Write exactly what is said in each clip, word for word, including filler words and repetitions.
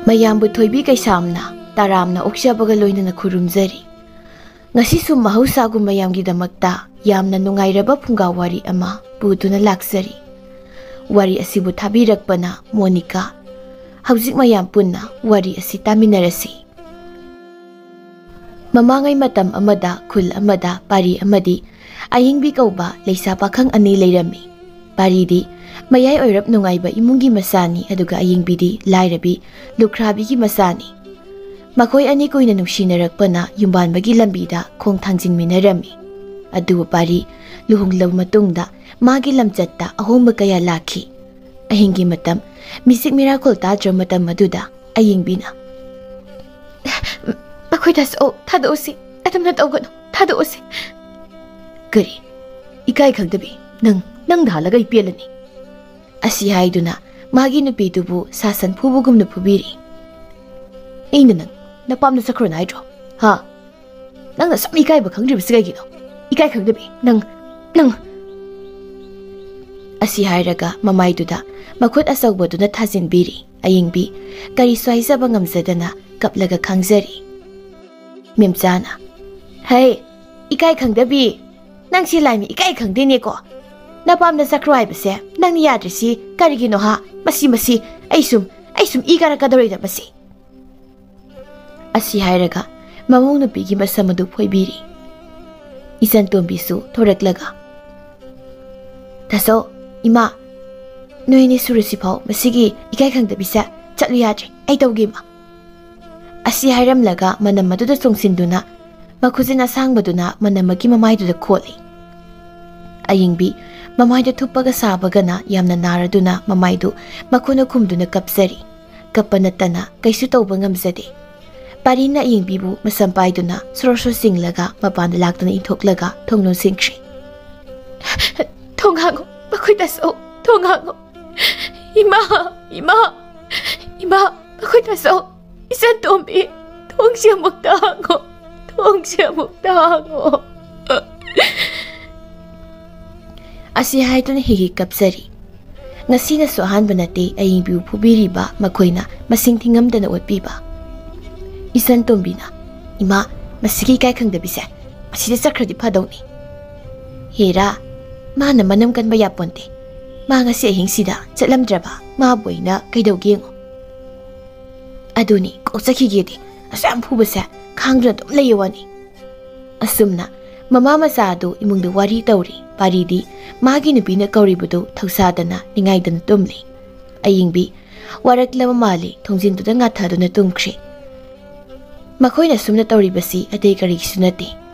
ꯃꯌꯥꯝꯕꯨ ꯊꯣꯏꯕꯤ ꯀꯩꯁꯥꯝꯅ ꯇꯔꯥꯝꯅ ꯑꯣꯛꯆꯕꯒ ꯂꯣꯏꯅꯅ ꯈꯨꯔꯨꯝꯖꯔꯤ꯫ ꯉꯁꯤꯁꯨ ꯃꯍꯧꯁꯥꯒꯨꯝ ꯃꯌꯥꯝꯒꯤꯗꯃꯛꯇ ꯌꯥꯝꯅ ꯅꯨꯡꯉꯥꯏꯔꯕ ꯐꯨꯡꯒꯥ ꯋꯥꯔꯤ ꯑꯃ ꯄꯨꯗꯨꯅ ꯂꯥꯛꯆꯔꯤ꯫ ꯋꯥꯔꯤ ꯑꯁꯤꯕꯨ ꯊꯥꯕꯤꯔꯛꯄꯅ ꯃꯣꯅꯤꯀꯥ꯫ ꯍꯧꯖꯤꯛ ꯃꯌꯥꯝ ꯄꯨꯟꯅ ꯋꯥꯔꯤ ꯑꯁꯤ ꯇꯥꯃꯤꯟꯅꯔꯁꯤ꯫ ꯃꯃꯥꯡꯉꯩ ꯃꯇꯝ ꯑꯃꯗ ꯈꯨꯜ ꯑꯃꯗ ꯄꯥꯔꯤ ꯑꯃꯗꯤ ꯑꯌꯤꯡꯕꯤ ꯀꯧꯕ ꯂꯩꯁꯥ ꯄꯥꯈꯪ ꯑꯅꯤ ꯂꯩꯔꯝꯃꯤ꯫ ꯄꯥꯔꯤꯗꯤ ꯃꯌꯥꯏ ꯑꯣꯏꯔꯞ ꯅꯨꯡꯉꯥꯏꯕ ꯏꯃꯨꯡꯒꯤ ꯃꯆꯥꯅꯤ, ꯑꯗꯨꯒ ꯑꯌꯤꯡꯕꯤꯗꯤ ꯂꯥꯏꯔꯕꯤ ꯂꯨꯈ꯭ꯔꯥꯕꯤꯒꯤ ꯃꯆꯥꯅꯤ꯫ ꯃꯈꯣꯏ ꯑꯅꯤ ꯀꯨꯏꯅ ꯅꯨꯡꯁꯤꯅꯔꯛꯄꯅ ꯌꯨꯝꯕꯥꯟꯕꯒꯤ ꯂꯝꯕꯤꯗ ꯈꯣꯡ ꯊꯥꯡꯖꯤꯟꯃꯤꯟꯅꯔꯝꯃꯤ꯫ ꯑꯗꯨꯕꯨ ꯄꯥꯔꯤ ꯂꯨꯍꯣꯡꯂꯕ ꯃꯇꯨꯡꯗ ꯃꯥꯒꯤ ꯂꯝꯆꯠꯇ ꯑꯍꯣꯡꯕ ꯀꯌꯥ ꯂꯥꯛꯈꯤ꯫ ꯑꯍꯤꯡꯒꯤ ꯃꯇꯝ, ꯃꯤꯆꯤꯛ ꯃꯤꯔꯥꯈꯣꯜ ꯇꯥꯗ꯭ꯔꯕ ꯃꯇꯝ ꯑꯗꯨꯗ ꯑꯌꯤꯡꯕꯤꯅ, "ꯃꯈꯣꯏ ꯇꯥꯁ, ꯑꯣ, ꯊꯥꯗꯣꯛꯎꯁꯤ, ꯑꯗꯨꯝꯅ ꯇꯧꯒꯅꯨ, ꯊꯥꯗꯣꯛꯎꯁꯤ꯫" "ꯀꯔꯤ? ꯏꯀꯥꯏ ꯈꯪꯗꯕꯤ, ꯅꯪ, ꯅꯪꯗ ꯍꯥꯜꯂꯒ ꯑꯩ ꯄꯦꯜꯂꯅꯤ꯫" ꯑꯁꯤ ꯍꯥꯏꯗꯨꯅ ꯃꯥꯒꯤ ꯅꯨꯄꯤꯗꯨꯕꯨ ꯁꯥꯁꯟ ꯐꯨꯕꯒꯨꯝꯅ ꯐꯨꯕꯤꯔꯤ꯫ "ꯑꯩꯅ ꯅꯪ ꯅꯄꯥꯝꯗ ꯆꯠꯈ꯭ꯔꯣꯅ ꯍꯥꯏꯗ꯭ꯔꯣ? ꯍꯥ? ꯅꯪꯅ ꯁꯨꯝ ꯏꯀꯥꯏꯕ ꯈꯪꯗ꯭ꯔꯤꯕꯁꯤ ꯀꯩꯒꯤꯅꯣ? ꯏꯀꯥꯏ ꯈꯪꯗꯕꯤ, ꯅꯪ, ꯅꯪ!" ꯑꯁꯤ ꯍꯥꯏꯔꯒ ꯃꯃꯥꯏꯗꯨꯗ ꯃꯈꯨꯠ ꯑꯆꯧꯕꯗꯨꯅ ꯊꯥꯖꯤꯟꯕꯤꯔꯤ꯫ ꯑꯌꯤꯡꯕꯤ ꯀꯔꯤꯁꯨ ꯍꯥꯏꯖꯕ ꯉꯝꯖꯗꯅ ꯀꯞꯂꯒ ꯈꯥꯡꯖꯔꯤ꯫ ꯃꯦꯝꯆꯥꯅ, "ꯍꯩ, ꯏꯀꯥꯏ ꯈꯪꯗꯕꯤ, ꯅꯪ ꯁꯤ ꯂꯥꯏꯃꯤ ꯏꯀꯥꯏ ꯈꯪꯗꯦꯅꯦꯀꯣ꯫ ꯅꯄꯥꯝꯗ ꯆꯠꯈ꯭ꯔꯣ ꯍꯥꯏꯕꯁꯦ ꯅꯪꯅ ꯌꯥꯗ꯭ꯔꯤꯁꯤ ꯀꯔꯤꯒꯤꯅꯣ ꯍꯥ? ꯃꯁꯤ, ꯃꯁꯤ, ꯑꯩ ꯁꯨꯝ, ꯑꯩ ꯁꯨꯝ ꯏ ꯀꯥꯔꯛꯀꯗꯧꯔꯤꯗ ꯃꯁꯤ꯫" ꯑꯁꯤ ꯍꯥꯏꯔꯒ ꯃꯃꯧ ꯅꯨꯄꯤꯒꯤ ꯃꯁꯝ ꯑꯗꯨ ꯐꯣꯏꯕꯤꯔꯤ꯫ ꯏꯆꯟ ꯇꯣꯝꯕꯤꯁꯨ ꯊꯣꯔꯛꯂꯒ, "ꯇꯥꯆꯧ, ꯏꯃꯥ, ꯅꯣꯏ ꯑꯅꯤ ꯁꯨꯔꯁꯤꯐꯥꯎ ꯃꯁꯤꯒꯤ ꯏꯀꯥꯏ ꯈꯪꯗꯕꯤꯁꯦ ꯆꯠꯂꯨ ꯌꯥꯗ꯭ꯔꯦ, ꯑꯩ ꯇꯧꯒꯦ, ꯏꯃꯥ꯫" ꯑꯁꯤ ꯍꯥꯏꯔꯝꯂꯒ ꯃꯅꯝ ꯑꯗꯨꯗ ꯆꯣꯡꯁꯤꯟꯗꯨꯅ ꯃꯈꯨꯖꯤꯟ ꯑꯁꯥꯡꯕꯗꯨꯅ ꯃꯅꯝ ꯑꯃꯒꯤ ꯃꯃꯥꯏꯗꯨꯗ ꯈꯣꯠꯂꯤ꯫ ꯑꯌꯤꯡꯕꯤ ꯃꯃꯥꯏꯗ ꯊꯨꯞꯄꯒ ꯁꯥꯕꯒꯅ ꯌꯥꯝꯅ ꯅꯥꯔꯗꯨꯅ ꯃꯃꯥꯏꯗꯨ ꯃꯈꯨꯠꯅ ꯈꯨꯝꯗꯨꯅ ꯀꯞꯆꯔꯤ꯫ ꯀꯞꯄ ꯅꯠꯇꯅ ꯀꯩꯁꯨ ꯇꯧꯕ ꯉꯝꯖꯗꯦ꯫ ꯄꯥꯔꯤꯅ ꯑꯌꯤꯡꯕꯤꯕꯨ ꯃꯁꯝ ꯄꯥꯏꯗꯨꯅ ꯁꯣꯔꯣ ꯁꯣꯔꯣ ꯆꯤꯡꯂꯒ ꯃꯄꯥꯟꯗ ꯂꯥꯛꯇꯨꯅ ꯏꯟꯊꯣꯛꯂꯒ ꯊꯣꯡ ꯂꯣꯟꯁꯤꯟꯈ꯭ꯔꯦ꯫ "ꯊꯣꯡ ꯍꯥꯡꯉꯣ, ꯃꯈꯣꯏ ꯇꯥꯆꯧ, ꯊꯣꯡ ꯍꯥꯡꯉꯣ꯫ ꯏꯃꯥ, ꯏꯃꯥ, ꯏꯃꯥ, ꯃꯈꯣꯏ ꯇꯥꯆꯧ, ꯏꯆꯟ ꯇꯣꯝꯕꯤ, ꯊꯣꯡꯁꯦ ꯑꯃꯨꯛꯇ ꯍꯥꯡꯉꯣ, ꯊꯣꯡꯁꯦ ꯑꯃꯨꯛꯇ ꯍꯥꯡꯉꯣ꯫" ꯑꯁꯤ ꯍꯥꯏꯗꯨꯅ ꯍꯤꯒꯤ ꯀꯞꯆꯔꯤ꯫ ꯉꯁꯤꯅꯁꯨ ꯑꯍꯥꯟꯕ ꯅꯠꯇꯦ ꯑꯌꯤꯡꯕꯤꯕꯨ ꯐꯨꯕꯤꯔꯤꯕ ꯃꯈꯣꯏꯅ ꯃꯁꯤꯡ ꯊꯤꯉꯝꯗꯅ ꯑꯣꯠꯄꯤꯕ꯫ ꯏꯆꯟ ꯇꯣꯝꯕꯤꯅ, "ꯏꯃꯥ, ꯃꯁꯤꯒꯤ ꯏꯀꯥꯏ ꯈꯪꯗꯕꯤꯁꯦ, ꯃꯁꯤꯗ ꯆꯠꯈ꯭ꯔꯗꯤ ꯐꯗꯧꯅꯤ꯫ ꯍꯦꯔꯥ, ꯃꯥꯅ ꯃꯅꯝ ꯀꯟꯕ ꯌꯥꯄꯣꯟꯇꯦ꯫ ꯃꯥ ꯉꯁꯤ ꯑꯍꯤꯡꯁꯤꯗ ꯆꯠꯂꯝꯗ꯭ꯔꯕ ꯃꯥꯕꯨ ꯑꯩꯅ ꯀꯩꯗꯧꯒꯦ ꯌꯦꯡꯉꯣ꯫ ꯑꯗꯨꯅꯤ, ꯀꯣꯛ ꯆꯠꯈꯤꯒꯦꯗꯤ꯫ ꯑꯁꯨꯛ ꯌꯥꯝ ꯐꯨꯕꯁꯦ ꯈꯥꯡꯗꯨꯅ ꯑꯗꯨꯝ ꯂꯩꯌꯦ ꯋꯥꯅꯤ"꯫ ꯑꯁꯨꯝꯅ ꯃꯃꯥ ꯃꯆꯥ ꯑꯗꯨ ꯏꯃꯨꯡꯗ ꯋꯥꯔꯤ ꯇꯧꯔꯤ꯫ ꯄꯥꯔꯤꯗꯤ ꯃꯥꯒꯤ ꯅꯨꯄꯤꯅ ꯀꯧꯔꯤꯕꯗꯨ ꯊꯧꯁꯥꯗꯅ ꯅꯤꯡꯉꯥꯏꯗꯅ ꯇꯨꯝꯂꯤ꯫ ꯑꯌꯤꯡꯕꯤ ꯋꯥꯔꯛꯂꯕ ꯃꯥꯜꯂꯤ, ꯊꯣꯡꯖꯤꯟꯗꯨꯗ ꯉꯥꯊꯗꯨꯅ ꯇꯨꯝꯈ꯭ꯔꯦ꯫ ꯃꯈꯣꯏꯅ ꯁꯨꯝꯅ ꯇꯧꯔꯤꯕꯁꯤ ꯑꯇꯩ ꯀꯔꯤꯒꯤꯁꯨ ꯅꯠꯇꯦ꯫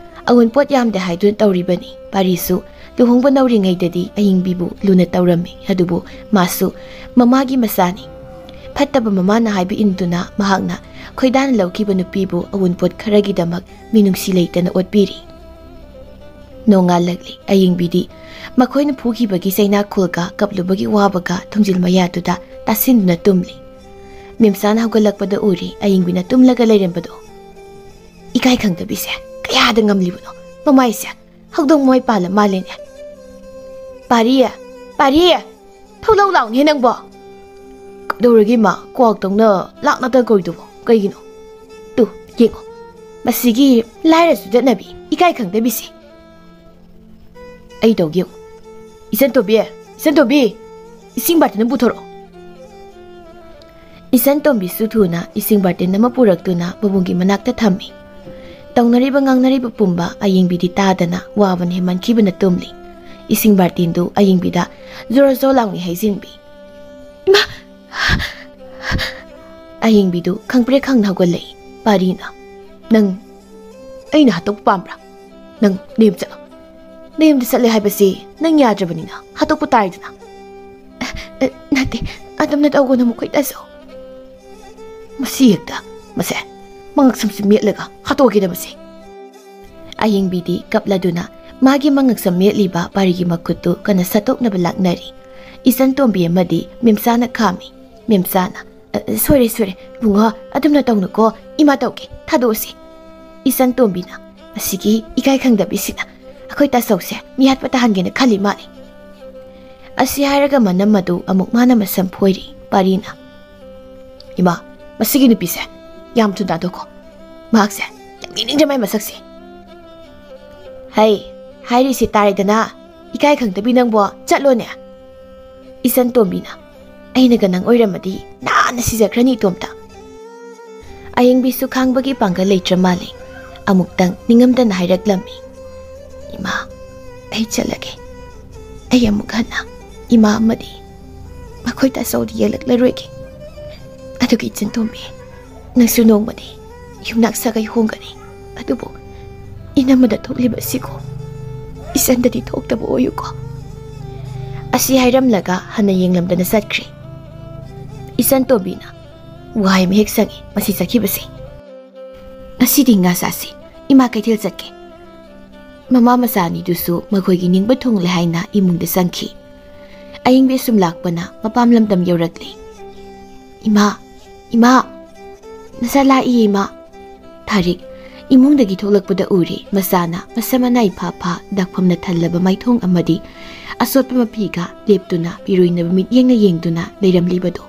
ꯑꯋꯨꯟꯄꯣꯠ ꯌꯥꯝꯗꯦ ꯍꯥꯏꯗꯨꯅ ꯇꯧꯔꯤꯕꯅꯤ꯫ ꯄꯥꯔꯤꯁꯨ ꯂꯨꯍꯣꯡꯕ ꯅꯧꯔꯤꯉꯩꯗꯗꯤ ꯑꯌꯤꯡꯕꯤꯕꯨ ꯂꯨꯅ ꯇꯧꯔꯝꯃꯤ, ꯑꯗꯨꯕꯨ ꯃꯥꯁꯨ ꯃꯃꯥꯒꯤ ꯃꯆꯥꯅꯤ꯫ ꯐꯠꯇꯕ ꯃꯃꯥꯅ ꯍꯥꯏꯕ ꯏꯟꯗꯨꯅ ꯃꯍꯥꯛꯅ ꯈꯣꯏꯗꯥꯅ ꯂꯧꯈꯤꯕ ꯅꯨꯄꯤꯕꯨ ꯑꯋꯨꯟꯄꯣꯠ ꯈꯔꯒꯤꯗꯃꯛ ꯃꯤꯅꯨꯡꯁꯤ ꯂꯩꯇꯅ ꯑꯣꯠꯄꯤꯔꯤ꯫ ꯅꯣꯡꯉꯥꯜꯂꯛꯂꯤ꯫ ꯑꯌꯤꯡꯕꯤꯗꯤ ꯃꯈꯣꯏꯅ ꯐꯨꯈꯤꯕꯒꯤ ꯆꯩꯅꯥꯈꯣꯜꯒ ꯀꯞꯂꯨꯕꯒꯤ ꯋꯥꯕꯒ ꯊꯣꯡꯖꯤꯜ ꯃꯌꯥꯗꯨꯗ ꯇꯥꯁꯤꯟꯗꯨꯅ ꯇꯨꯝꯂꯤ꯫ ꯃꯦꯝꯆꯥꯅ ꯍꯧꯒꯠꯂꯛꯄꯗ ꯎꯔꯤ ꯑꯌꯤꯡꯕꯤꯅ ꯇꯨꯝꯂꯒ ꯂꯩꯔꯝꯕꯗꯣ꯫ ꯏꯀꯥꯏ ꯈꯪꯗꯕꯤꯁꯦ ꯀꯌꯥꯗ ꯉꯝꯂꯤꯕꯅꯣ? ꯃꯃꯥꯏꯁꯦ ꯍꯧꯗꯣꯡ ꯃꯃꯥꯏ ꯄꯥꯜꯂ ꯃꯥꯜꯂꯦꯅꯦ꯫ "ꯄꯥꯔꯤ! ꯄꯥꯔꯤ! ꯊꯣꯛꯂꯛꯎ ꯂꯥꯎꯅꯦ ꯅꯪꯕꯣ!" "ꯀꯩꯗꯧꯔꯒꯦ ꯏꯃꯥ? ꯀ꯭ꯋꯥꯛꯇꯧꯅ ꯂꯥꯛꯅꯗ ꯀꯧꯔꯤꯗꯨꯕꯣ ꯀꯩꯒꯤꯅꯣ? ꯇꯨ, ꯌꯦꯡꯉꯣ, ꯃꯁꯤꯒꯤ ꯂꯥꯏꯔꯁꯨ ꯆꯠꯅꯕꯤ ꯏꯀꯥꯏ ꯈꯪꯗꯕꯤꯁꯦ꯫ ꯑꯩ ꯇꯧꯒꯦ ꯌꯦꯡꯉꯨ꯫ ꯏꯆꯟ ꯇꯣꯝꯕꯤ! ꯏꯆꯟ ꯇꯣꯝꯕꯤ! ꯏꯁꯤꯡ ꯕꯥꯔꯇꯤꯟ ꯑꯃ ꯄꯨꯊꯣꯔꯛꯑꯣ"꯫ ꯏꯆꯟ ꯇꯣꯝꯕꯤꯁꯨ ꯊꯨꯅ ꯏꯁꯤꯡ ꯕꯥꯔꯇꯤꯟ ꯑꯃ ꯄꯨꯔꯛꯇꯨꯅ ꯃꯕꯨꯡꯒꯤ ꯃꯅꯥꯛꯇ ꯊꯝꯃꯤ꯫ ꯇꯧꯅꯔꯤꯕ ꯉꯥꯡꯅꯔꯤꯕ ꯄꯨꯝꯕ ꯑꯌꯤꯡꯕꯤꯗꯤ ꯇꯥꯗꯅ ꯋꯥꯕꯅ ꯍꯦꯟꯃꯟꯈꯤꯕꯅ ꯇꯨꯝꯂꯤ꯫ ꯏꯁꯤꯡ ꯕꯥꯔꯇꯤꯟꯗꯨ ꯑꯌꯤꯡꯕꯤꯗ ꯖꯣꯔ ꯖꯣꯔ ꯂꯥꯎꯅ ꯍꯩꯖꯤꯟꯕꯤ꯫ "ꯏꯃꯥ!" ꯑꯌꯤꯡꯕꯤꯗꯨ ꯈꯪꯄ꯭ꯔꯦꯛ ꯈꯪꯅ ꯍꯧꯒꯠꯂꯛꯏ꯫ ꯄꯥꯔꯤꯅ, "ꯅꯪ ꯑꯩꯅ ꯍꯥꯠꯇꯣꯛꯄ ꯄꯥꯝꯕ꯭ꯔꯥ? ꯅꯪ ꯅꯌꯨꯝ ꯆꯠꯂꯣ꯫ ꯅꯌꯨꯝꯗ ꯆꯠꯂꯦ ꯍꯥꯏꯕꯁꯤ ꯅꯪ ꯌꯥꯗ꯭ꯔꯕꯅꯤꯅ ꯍꯥꯠꯇꯣꯛꯄ ꯇꯥꯔꯦꯗꯅ"꯫ "ꯑꯦ, ꯅꯠꯇꯦ, ꯑꯗꯨꯝꯅ ꯇꯧꯒꯅꯨ ꯃꯈꯣꯏꯗꯁꯨ"꯫ ꯃꯁꯤ ꯍꯦꯛꯇ, ꯃꯁꯦ, ꯃꯉꯛꯁꯝꯁꯤ ꯃꯦꯠꯂꯒ ꯍꯥꯠꯇꯣꯛꯀꯦꯗ ꯃꯁꯤ꯫ ꯑꯌꯤꯡꯕꯤꯗꯤ ꯀꯞꯂꯗꯨꯅ ꯃꯥꯒꯤ ꯃꯉꯛꯁꯝ ꯃꯦꯠꯂꯤꯕ ꯄꯥꯔꯤꯒꯤ ꯃꯈꯨꯠꯇꯨ ꯀꯟꯅ ꯁꯠꯇꯣꯛꯅꯕ ꯂꯥꯛꯅꯔꯤ꯫ ꯏꯆꯟ ꯇꯣꯝꯕꯤ ꯑꯃꯗꯤ ꯃꯦꯝꯆꯥꯅ ꯈꯥꯝꯃꯤ꯫ ꯃꯦꯝꯆꯥꯅ, "ꯑ, ꯁꯣꯏꯔꯦ, ꯁꯣꯏꯔꯦ, ꯏꯕꯨꯡꯉꯣ, ꯑꯗꯨꯝꯅ ꯇꯧꯅꯨꯀꯣ, ꯏꯃꯥ ꯇꯧꯒꯦ, ꯊꯥꯗꯣꯛꯑꯁꯤ"꯫ ꯏꯆꯟ ꯇꯣꯝꯕꯤꯅ, "ꯃꯁꯤꯒꯤ ꯏꯀꯥꯏ ꯈꯪꯗꯕꯤꯁꯤꯅ ꯑꯩꯈꯣꯏ ꯇꯥꯆꯧꯁꯦ ꯃꯤꯍꯥꯠꯄ ꯇꯥꯍꯟꯒꯦꯅ ꯈꯜꯂꯤ ꯃꯥꯜꯂꯦ"꯫ ꯑꯁꯤ ꯍꯥꯏꯔꯒ ꯃꯅꯝ ꯑꯗꯨ ꯑꯃꯨꯛ ꯃꯥꯅ ꯃꯁꯝ ꯐꯣꯏꯔꯤ꯫ ꯄꯥꯔꯤꯅ, "ꯏꯃꯥ, ꯃꯁꯤꯒꯤ ꯅꯨꯄꯤꯁꯦ ꯌꯥꯝ ꯊꯨꯅ ꯊꯥꯗꯣꯛꯈꯣ꯫ ꯃꯍꯥꯛꯁꯦ ꯌꯥꯝ ꯌꯦꯡꯅꯤꯡꯗ꯭ꯔꯦ ꯃꯥꯏ ꯃꯁꯛꯁꯦ꯫ ꯍꯩ, ꯍꯥꯏꯔꯤꯁꯤ ꯇꯥꯔꯦꯗꯅ, ꯏꯀꯥꯏ ꯈꯪꯗꯕꯤ ꯅꯪꯕꯣ, ꯆꯠꯂꯣꯅꯦ꯫" ꯏꯆꯟ ꯇꯣꯝꯕꯤꯅ, "ꯑꯩꯅꯒ ꯅꯪ ꯑꯣꯏꯔꯝꯃꯗꯤ ꯅꯥꯟꯅ ꯁꯤꯖꯈ꯭ꯔꯅꯤ ꯏꯇꯣꯝꯇ꯫" ꯑꯌꯤꯡꯕꯤꯁꯨ ꯈꯥꯡꯕꯒꯤ ꯄꯥꯡꯒꯜ ꯂꯩꯇ꯭ꯔ ꯃꯥꯜꯂꯦ꯫ ꯑꯃꯨꯛꯇꯪ ꯅꯤꯡꯉꯝꯗꯅ ꯍꯥꯏꯔꯛꯂꯝꯃꯤ, "ꯏꯃꯥ, ꯑꯩ ꯆꯠꯂꯒꯦ꯫ ꯑꯩ ꯑꯃꯨꯛ ꯍꯟꯅ ꯏꯃꯥ ꯑꯃꯗꯤ ꯃꯈꯣꯏ ꯇꯥꯆꯧꯗꯤ ꯌꯦꯛꯂꯛꯂꯔꯣꯏꯒꯦ꯫ ꯑꯗꯨꯒ ꯏꯆꯟ ꯇꯣꯝꯕꯤ, ꯅꯪꯁꯨ ꯅꯣꯡꯃꯗꯤ ꯌꯨꯝꯅꯥꯛ ꯁꯥꯒꯩ ꯍꯣꯡꯒꯅꯤ꯫ ꯑꯗꯨꯕꯨ ꯏꯅꯝꯃꯗ ꯊꯣꯛꯂꯤꯕ ꯑꯁꯤꯀꯣ, ꯏꯆꯟꯗꯗꯤ ꯊꯣꯛꯇꯕ ꯑꯣꯏꯌꯨꯀꯣ꯫" ꯑꯁꯤ ꯍꯥꯏꯔꯝꯂꯒ ꯍꯟꯅ ꯌꯦꯡꯂꯝꯗꯅ ꯆꯠꯈ꯭ꯔꯦ꯫ ꯏꯆꯟ ꯇꯣꯝꯕꯤꯅ, "ꯋꯥꯍꯩ ꯃꯍꯦꯛ ꯁꯪꯉꯤ ꯃꯁꯤ ꯆꯠꯈꯤꯕꯁꯦ꯫ ꯉꯁꯤꯗꯤ ꯉꯥ ꯆꯥꯁꯤ, ꯏꯃꯥ ꯀꯩꯊꯦꯜ ꯆꯠꯀꯦ꯫" ꯃꯃꯥ ꯃꯆꯥ ꯑꯅꯤꯗꯨꯁꯨ ꯃꯈꯣꯏꯒꯤ ꯅꯤꯡꯕ ꯊꯨꯡꯂꯦ ꯍꯥꯏꯅ ꯏꯃꯨꯡꯗ ꯆꯪꯈꯤ꯫ ꯑꯌꯤꯡꯕꯤ ꯑꯁꯨꯝ ꯂꯥꯛꯄꯅ ꯃꯄꯥꯝ ꯂꯝꯗꯝ ꯌꯧꯔꯛꯂꯦ꯫ "ꯏꯃꯥ, ꯏꯃꯥ, ꯅꯆꯥ ꯂꯥꯛꯏꯌꯦ ꯏꯃꯥ꯫" ꯊꯥꯔꯤꯛ ꯏꯃꯨꯡꯗꯒꯤ ꯊꯣꯛꯂꯛꯄꯗ ꯎꯔꯦ ꯃꯆꯥꯅ ꯃꯁꯝ ꯃꯅꯥ ꯏꯐꯥ ꯐꯥ, ꯗꯥꯛꯐꯝꯅ ꯊꯜꯂꯕ ꯃꯥꯏꯊꯣꯡ ꯑꯃꯗꯤ ꯑꯆꯣꯠꯄ ꯃꯐꯤꯒ ꯂꯦꯞꯇꯨꯅ ꯄꯤꯔꯣꯏꯅꯕ ꯃꯤꯠꯌꯦꯡꯅ ꯌꯦꯡꯗꯨꯅ ꯂꯩꯔꯝꯂꯤꯕꯗꯨ꯫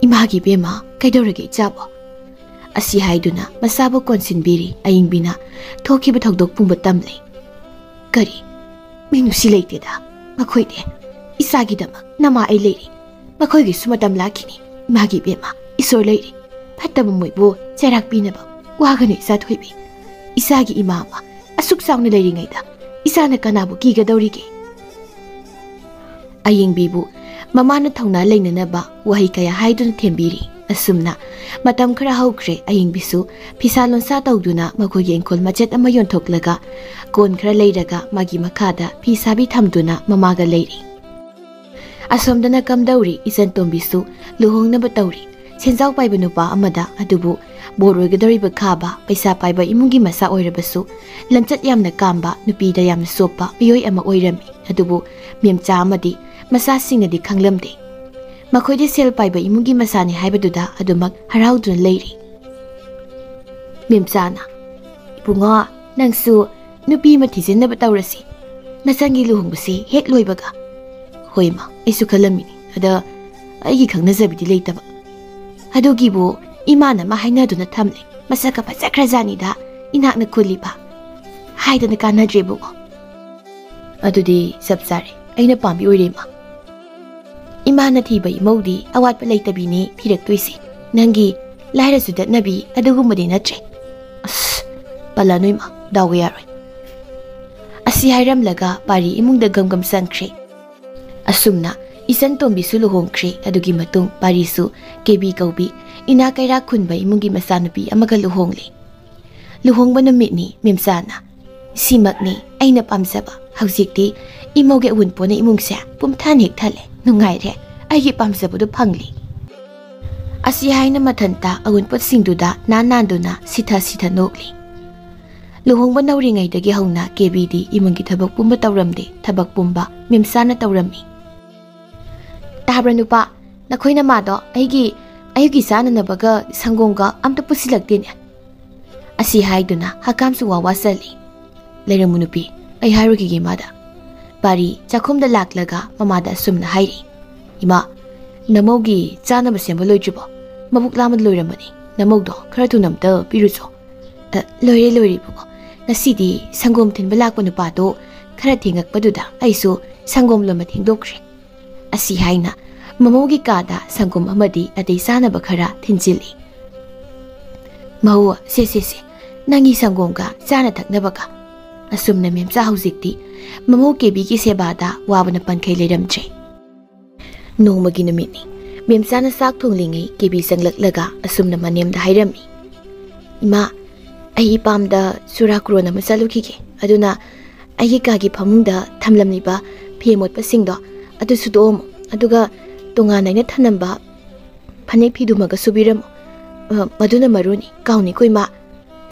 "ꯏꯃꯥꯒꯤ ꯏꯕꯦꯝꯃ, ꯀꯩꯗꯧꯔꯒꯦ ꯏꯆꯥꯕꯣ?" ꯑꯁꯤ ꯍꯥꯏꯗꯨꯅ ꯃꯆꯥꯕꯨ ꯀꯣꯟꯁꯤꯟꯕꯤꯔꯤ꯫ ꯑꯌꯤꯡꯕꯤꯅ ꯊꯣꯛꯈꯤꯕ ꯊꯧꯗꯣꯛ ꯄꯨꯝꯕ ꯇꯝꯂꯦ꯫ "ꯀꯔꯤ? ꯃꯤꯅꯨꯡꯁꯤ ꯂꯩꯇꯦꯗ ꯃꯈꯣꯏꯗꯤ꯫ ꯏꯆꯥꯒꯤꯗꯃꯛ ꯅꯃꯥ ꯑꯩ ꯂꯩꯔꯤ꯫ ꯃꯈꯣꯏꯒꯤꯁꯨ ꯃꯇꯝ ꯂꯥꯛꯈꯤꯅꯤ꯫ ꯏꯃꯥꯒꯤ ꯏꯕꯦꯝꯃ, ꯏꯁꯣꯔ ꯂꯩꯔꯤ꯫ ꯐꯠꯇꯕ ꯃꯣꯏꯕꯨ ꯆꯩꯔꯥꯛ ꯄꯤꯅꯕ ꯋꯥꯒꯅꯨ ꯏꯆꯥ ꯊꯣꯏꯕꯤ꯫ ꯏꯆꯥꯒꯤ ꯏꯃꯥ ꯑꯃ ꯑꯁꯨꯛ ꯆꯥꯎꯅ ꯂꯩꯔꯤꯉꯩꯗ ꯏꯆꯥꯅ ꯀꯅꯥꯕꯨ ꯀꯤꯒꯗꯧꯔꯤꯒꯦ?" ꯑꯌꯤꯡꯕꯤꯕꯨ ꯃꯃꯥꯅ ꯊꯧꯅꯥ ꯂꯩꯅꯅꯕ ꯋꯥꯍꯩ ꯀꯌꯥ ꯍꯥꯏꯗꯨꯅ ꯊꯦꯝꯕꯤꯔꯤ꯫ ꯑꯁꯨꯝꯅ ꯃꯇꯝ ꯈꯔ ꯍꯧꯈ꯭ꯔꯦ꯫ ꯑꯌꯤꯡꯕꯤꯁꯨ ꯐꯤꯁꯥ ꯂꯣꯟꯁꯥ ꯇꯧꯗꯨꯅ ꯃꯈꯣꯏꯒꯤ ꯏꯪꯈꯣꯜ ꯃꯆꯦꯠ ꯑꯃ ꯌꯣꯟꯊꯣꯛꯂꯒ ꯀꯣꯟ ꯈꯔ ꯂꯩꯔꯒ ꯃꯥꯒꯤ ꯃꯈꯥꯗ ꯐꯤ ꯁꯥꯕꯤ ꯊꯝꯗꯨꯅ ꯃꯃꯥꯒ ꯂꯩꯔꯤ꯫ ꯑꯁꯣꯝꯗꯅ ꯀꯝꯗꯧꯔꯤ? ꯏꯆꯟ ꯇꯣꯝꯕꯤꯁꯨ ꯂꯨꯍꯣꯡꯅꯕ ꯇꯧꯔꯤ꯫ ꯁꯦꯟꯖꯥꯎ ꯄꯥꯏꯕ ꯅꯨꯄꯥ ꯑꯃꯗ꯫ ꯑꯗꯨꯕꯨ ꯕꯣꯔ ꯑꯣꯏꯒꯗꯧꯔꯤꯕ ꯈꯥꯕ, ꯄꯩꯁꯥ ꯄꯥꯏꯕ ꯏꯃꯨꯡꯒꯤ ꯃꯆꯥ ꯑꯣꯏꯔꯕꯁꯨ ꯂꯝꯆꯠ ꯌꯥꯝꯅ ꯀꯥꯝꯕ, ꯅꯨꯄꯤꯗ ꯌꯥꯝꯅ ꯆꯣꯞꯄ ꯃꯤꯑꯣꯏ ꯑꯃ ꯑꯣꯏꯔꯝꯃꯤ꯫ ꯑꯗꯨꯕꯨ ꯃꯦꯝꯆꯥ ꯑꯃꯗꯤ ꯃꯆꯥꯁꯤꯡꯅꯗꯤ ꯈꯪꯂꯝꯗꯦ꯫ ꯃꯈꯣꯏꯗꯤ ꯁꯦꯜ ꯄꯥꯏꯕ ꯏꯃꯨꯡꯒꯤ ꯃꯆꯥꯅꯤ ꯍꯥꯏꯕꯗꯨꯗ ꯑꯗꯨꯃꯛ ꯍꯔꯥꯎꯗꯨꯅ ꯂꯩꯔꯤ꯫ ꯃꯦꯝꯆꯥꯅ, "ꯏꯕꯨꯡꯉꯣ, ꯅꯪꯁꯨ ꯅꯨꯄꯤ ꯑꯃ ꯊꯤꯖꯤꯟꯅꯕ ꯇꯧꯔꯁꯤ꯫ ꯅꯆꯟꯒꯤ ꯂꯨꯍꯣꯡꯕꯁꯤ ꯍꯦꯛ ꯂꯣꯏꯕꯒ꯫ ꯍꯣꯏ ꯏꯃꯥ, ꯑꯩꯁꯨ ꯈꯜꯂꯝꯃꯤꯅꯤ꯫ ꯑꯗ ꯑꯩꯒꯤ ꯈꯪꯅꯖꯕꯤꯗꯤ ꯂꯩꯇꯕ꯫ ꯑꯗꯨꯒꯤꯕꯨ ꯏꯃꯥꯅ ꯑꯃ ꯍꯥꯏꯅꯗꯨꯅ ꯊꯝꯂꯦ, ꯃꯁꯛꯀ ꯐꯖꯈ꯭ꯔꯖꯥꯠꯅꯤꯗ, ꯏꯅꯥꯛꯅ ꯈꯨꯜꯂꯤꯕ꯫ ꯍꯥꯏꯗꯅ ꯀꯥꯟꯅꯗ꯭ꯔꯦ ꯏꯕꯨꯡꯉꯣ꯫ ꯑꯗꯨꯗꯤ ꯆꯞ ꯆꯥꯔꯦ, ꯑꯩꯅ ꯄꯥꯝꯕꯤ ꯑꯣꯏꯔꯦ ꯏꯃꯥ꯫ ꯏꯃꯥꯅ ꯊꯤꯕ ꯏꯃꯧꯗꯤ ꯑꯋꯥꯠꯄ ꯂꯩꯇꯕꯤꯅꯦ ꯊꯤꯔꯛꯇꯣꯏꯁꯦ꯫ ꯅꯪꯒꯤ ꯂꯥꯏꯔꯁꯨ ꯇꯠꯅꯕꯤ ꯑꯗꯨꯒꯨꯝꯕꯗꯤ ꯅꯠꯇ꯭ꯔꯦ꯫ ꯑꯁ, ꯄꯜꯂꯅꯨ ꯏꯃꯥ, ꯗꯥꯎꯒ ꯌꯥꯔꯣꯏ꯫ ꯑꯁꯤ ꯍꯥꯏꯔꯝꯂꯒ ꯄꯥꯔꯤ ꯏꯃꯨꯡꯗ ꯒꯝ ꯒꯝ ꯆꯪꯈ꯭ꯔꯦ꯫ ꯑꯁꯨꯝꯅ ꯏꯆꯟ ꯇꯣꯝꯕꯤꯁꯨ ꯂꯨꯍꯣꯡꯈ꯭ꯔꯦ꯫ ꯑꯗꯨꯒꯤ ꯃꯇꯨꯡ ꯄꯥꯔꯤꯁꯨ ꯀꯦꯕꯤ ꯀꯧꯕꯤ ꯏꯅꯥꯛ ꯀꯩꯔꯥꯛ ꯈꯨꯟꯕ ꯏꯃꯨꯡꯒꯤ ꯃꯆꯥꯅꯨꯄꯤ ꯑꯃꯒ ꯂꯨꯍꯣꯡꯂꯦ꯫ ꯂꯨꯍꯣꯡꯕ ꯅꯨꯃꯤꯠꯅꯤ꯫ ꯃꯦꯝꯆꯥꯅ, "ꯁꯤꯃꯛꯅꯤ ꯑꯩꯅ ꯄꯥꯝꯖꯕ꯫ ꯍꯧꯖꯤꯛꯇꯤ ꯏꯃꯧꯒꯤ ꯑꯋꯨꯟꯄꯣꯠꯅ ꯏꯃꯨꯡꯁꯦ ꯄꯨꯝꯊꯥꯟ ꯍꯦꯛ ꯊꯜꯂꯦ꯫ ꯅꯨꯡꯉꯥꯏꯔꯦ꯫ ꯑꯩꯒꯤ ꯄꯥꯝꯖꯕꯗꯨ ꯐꯪꯂꯦ"꯫ ꯑꯁꯤ ꯍꯥꯏꯅ ꯃꯊꯟꯇ ꯑꯋꯨꯟꯄꯣꯠꯁꯤꯡꯗꯨꯗ ꯅꯥꯟ ꯅꯥꯟꯗꯨꯅ ꯁꯤꯊ ꯁꯤꯊ ꯅꯣꯛꯂꯤ꯫ ꯂꯨꯍꯣꯡꯕ ꯅꯧꯔꯤꯉꯩꯗꯒꯤ ꯍꯧꯅ ꯀꯦꯕꯤꯗꯤ ꯏꯃꯨꯡꯒꯤ ꯊꯕꯛ ꯄꯨꯝꯕ ꯇꯧꯔꯝꯗꯦ꯫ ꯊꯕꯛ ꯄꯨꯝꯕ ꯃꯦꯝꯆꯥꯅ ꯇꯧꯔꯝꯃꯤ꯫ "ꯇꯥꯕ꯭ꯔꯥ ꯅꯨꯄꯥ? ꯅꯈꯣꯏ ꯅꯃꯥꯗꯣ ꯑꯩꯒꯤ, ꯑꯌꯨꯛꯀꯤ ꯆꯥꯅꯅꯕꯒ ꯁꯪꯒꯣꯝꯒ ꯑꯝꯇ ꯄꯨꯁꯤꯜꯂꯛꯇꯦꯅꯦ"꯫ ꯑꯁꯤ ꯍꯥꯏꯗꯨꯅ ꯍꯀꯥꯝꯁꯨ ꯋꯥ ꯋꯥ ꯆꯜꯂꯤ꯫ "ꯂꯩꯔꯝꯃꯨ ꯅꯨꯄꯤ, ꯑꯩ ꯍꯥꯏꯔꯨꯈꯤꯒꯦ ꯏꯃꯥꯗ"꯫ ꯄꯥꯔꯤ ꯆꯥꯛꯈꯨꯝꯗ ꯂꯥꯛꯂꯒ ꯃꯃꯥꯗ ꯑꯁꯨꯝꯅ ꯍꯥꯏꯔꯤ, "ꯏꯃꯥ, ꯅꯃꯧꯒꯤ ꯆꯥꯅꯕ ꯁꯦꯝꯕ ꯂꯣꯏꯗ꯭ꯔꯤꯕꯣ? ꯃꯕꯨꯛ ꯂꯥꯝꯕꯗ ꯂꯣꯏꯔꯝꯃꯅꯤ꯫ ꯅꯃꯧꯗꯣ ꯈꯔ ꯊꯨꯅ ꯑꯝꯇ ꯄꯤꯔꯨꯆꯣ"꯫ "ꯑ, ꯂꯣꯏꯔꯦ, ꯂꯣꯏꯔꯦ ꯏꯕꯨꯡꯉꯣ꯫ ꯉꯁꯤꯗꯤ ꯁꯪꯒꯣꯝ ꯊꯤꯟꯕ ꯂꯥꯛꯄ ꯅꯨꯄꯥꯗꯣ ꯈꯔ ꯊꯦꯡꯉꯛꯄꯗꯨꯗ ꯑꯩꯁꯨ ꯁꯪꯒꯣꯝ ꯂꯣꯟꯕ ꯊꯦꯡꯗꯣꯛꯈ꯭ꯔꯦ"꯫ ꯑꯁꯤ ꯍꯥꯏꯅ ꯃꯃꯧꯒꯤ ꯀꯥꯗ ꯁꯪꯒꯣꯝ ꯑꯃꯗꯤ ꯑꯇꯩ ꯆꯥꯅꯕ ꯈꯔ ꯊꯤꯟꯖꯤꯜꯂꯤ꯫ "ꯃꯧ, ꯁꯦ, ꯁꯦ, ꯁꯦ, ꯅꯪꯒꯤ ꯁꯪꯒꯣꯝꯒ ꯆꯥꯅ ꯊꯛꯅꯕꯒ"꯫ ꯑꯁꯨꯝꯅ ꯃꯦꯝꯆꯥ ꯍꯧꯖꯤꯛꯇꯤ ꯃꯃꯧ ꯀꯦꯕꯤꯒꯤ ꯁꯦꯕꯥꯗ ꯋꯥꯕꯅ ꯄꯟꯈꯩ ꯂꯩꯔꯝꯗ꯭ꯔꯦ꯫ ꯅꯣꯡꯃꯒꯤ ꯅꯨꯃꯤꯠꯅꯤ꯫ ꯃꯦꯝꯆꯥꯅ ꯆꯥꯛ ꯊꯣꯡꯂꯤꯉꯩ ꯀꯦꯕꯤ ꯆꯪꯂꯛꯂꯒ ꯑꯁꯨꯝꯅ ꯃꯅꯦꯝꯗ ꯍꯥꯏꯔꯝꯃꯤ, "ꯏꯃꯥ, ꯑꯩ ꯏꯄꯥꯝꯗ ꯆꯨꯔꯥꯀꯣꯔꯣꯟ ꯑꯃ ꯆꯠꯂꯨꯈꯤꯒꯦ꯫ ꯑꯗꯨꯅ ꯑꯩꯒꯤ ꯀꯥꯒꯤ ꯐꯃꯨꯡꯗ ꯊꯝꯂꯝꯂꯤꯕ ꯐꯤ ꯑꯃꯣꯠꯄꯁꯤꯡꯗꯣ ꯑꯗꯨ ꯁꯨꯗꯣꯛꯑꯝꯃꯣ꯫ ꯑꯗꯨꯒ ꯇꯣꯉꯥꯟꯅ ꯑꯩꯅ ꯊꯝꯂꯝꯕ ꯐꯅꯦꯛ ꯐꯤꯗꯨꯃꯒ ꯁꯨꯕꯤꯔꯝꯃꯣ꯫ ꯑ, ꯃꯗꯨꯅ ꯃꯔꯨꯅꯤ꯫ ꯀꯥꯎꯅꯤꯀꯣ ꯏꯃꯥ꯫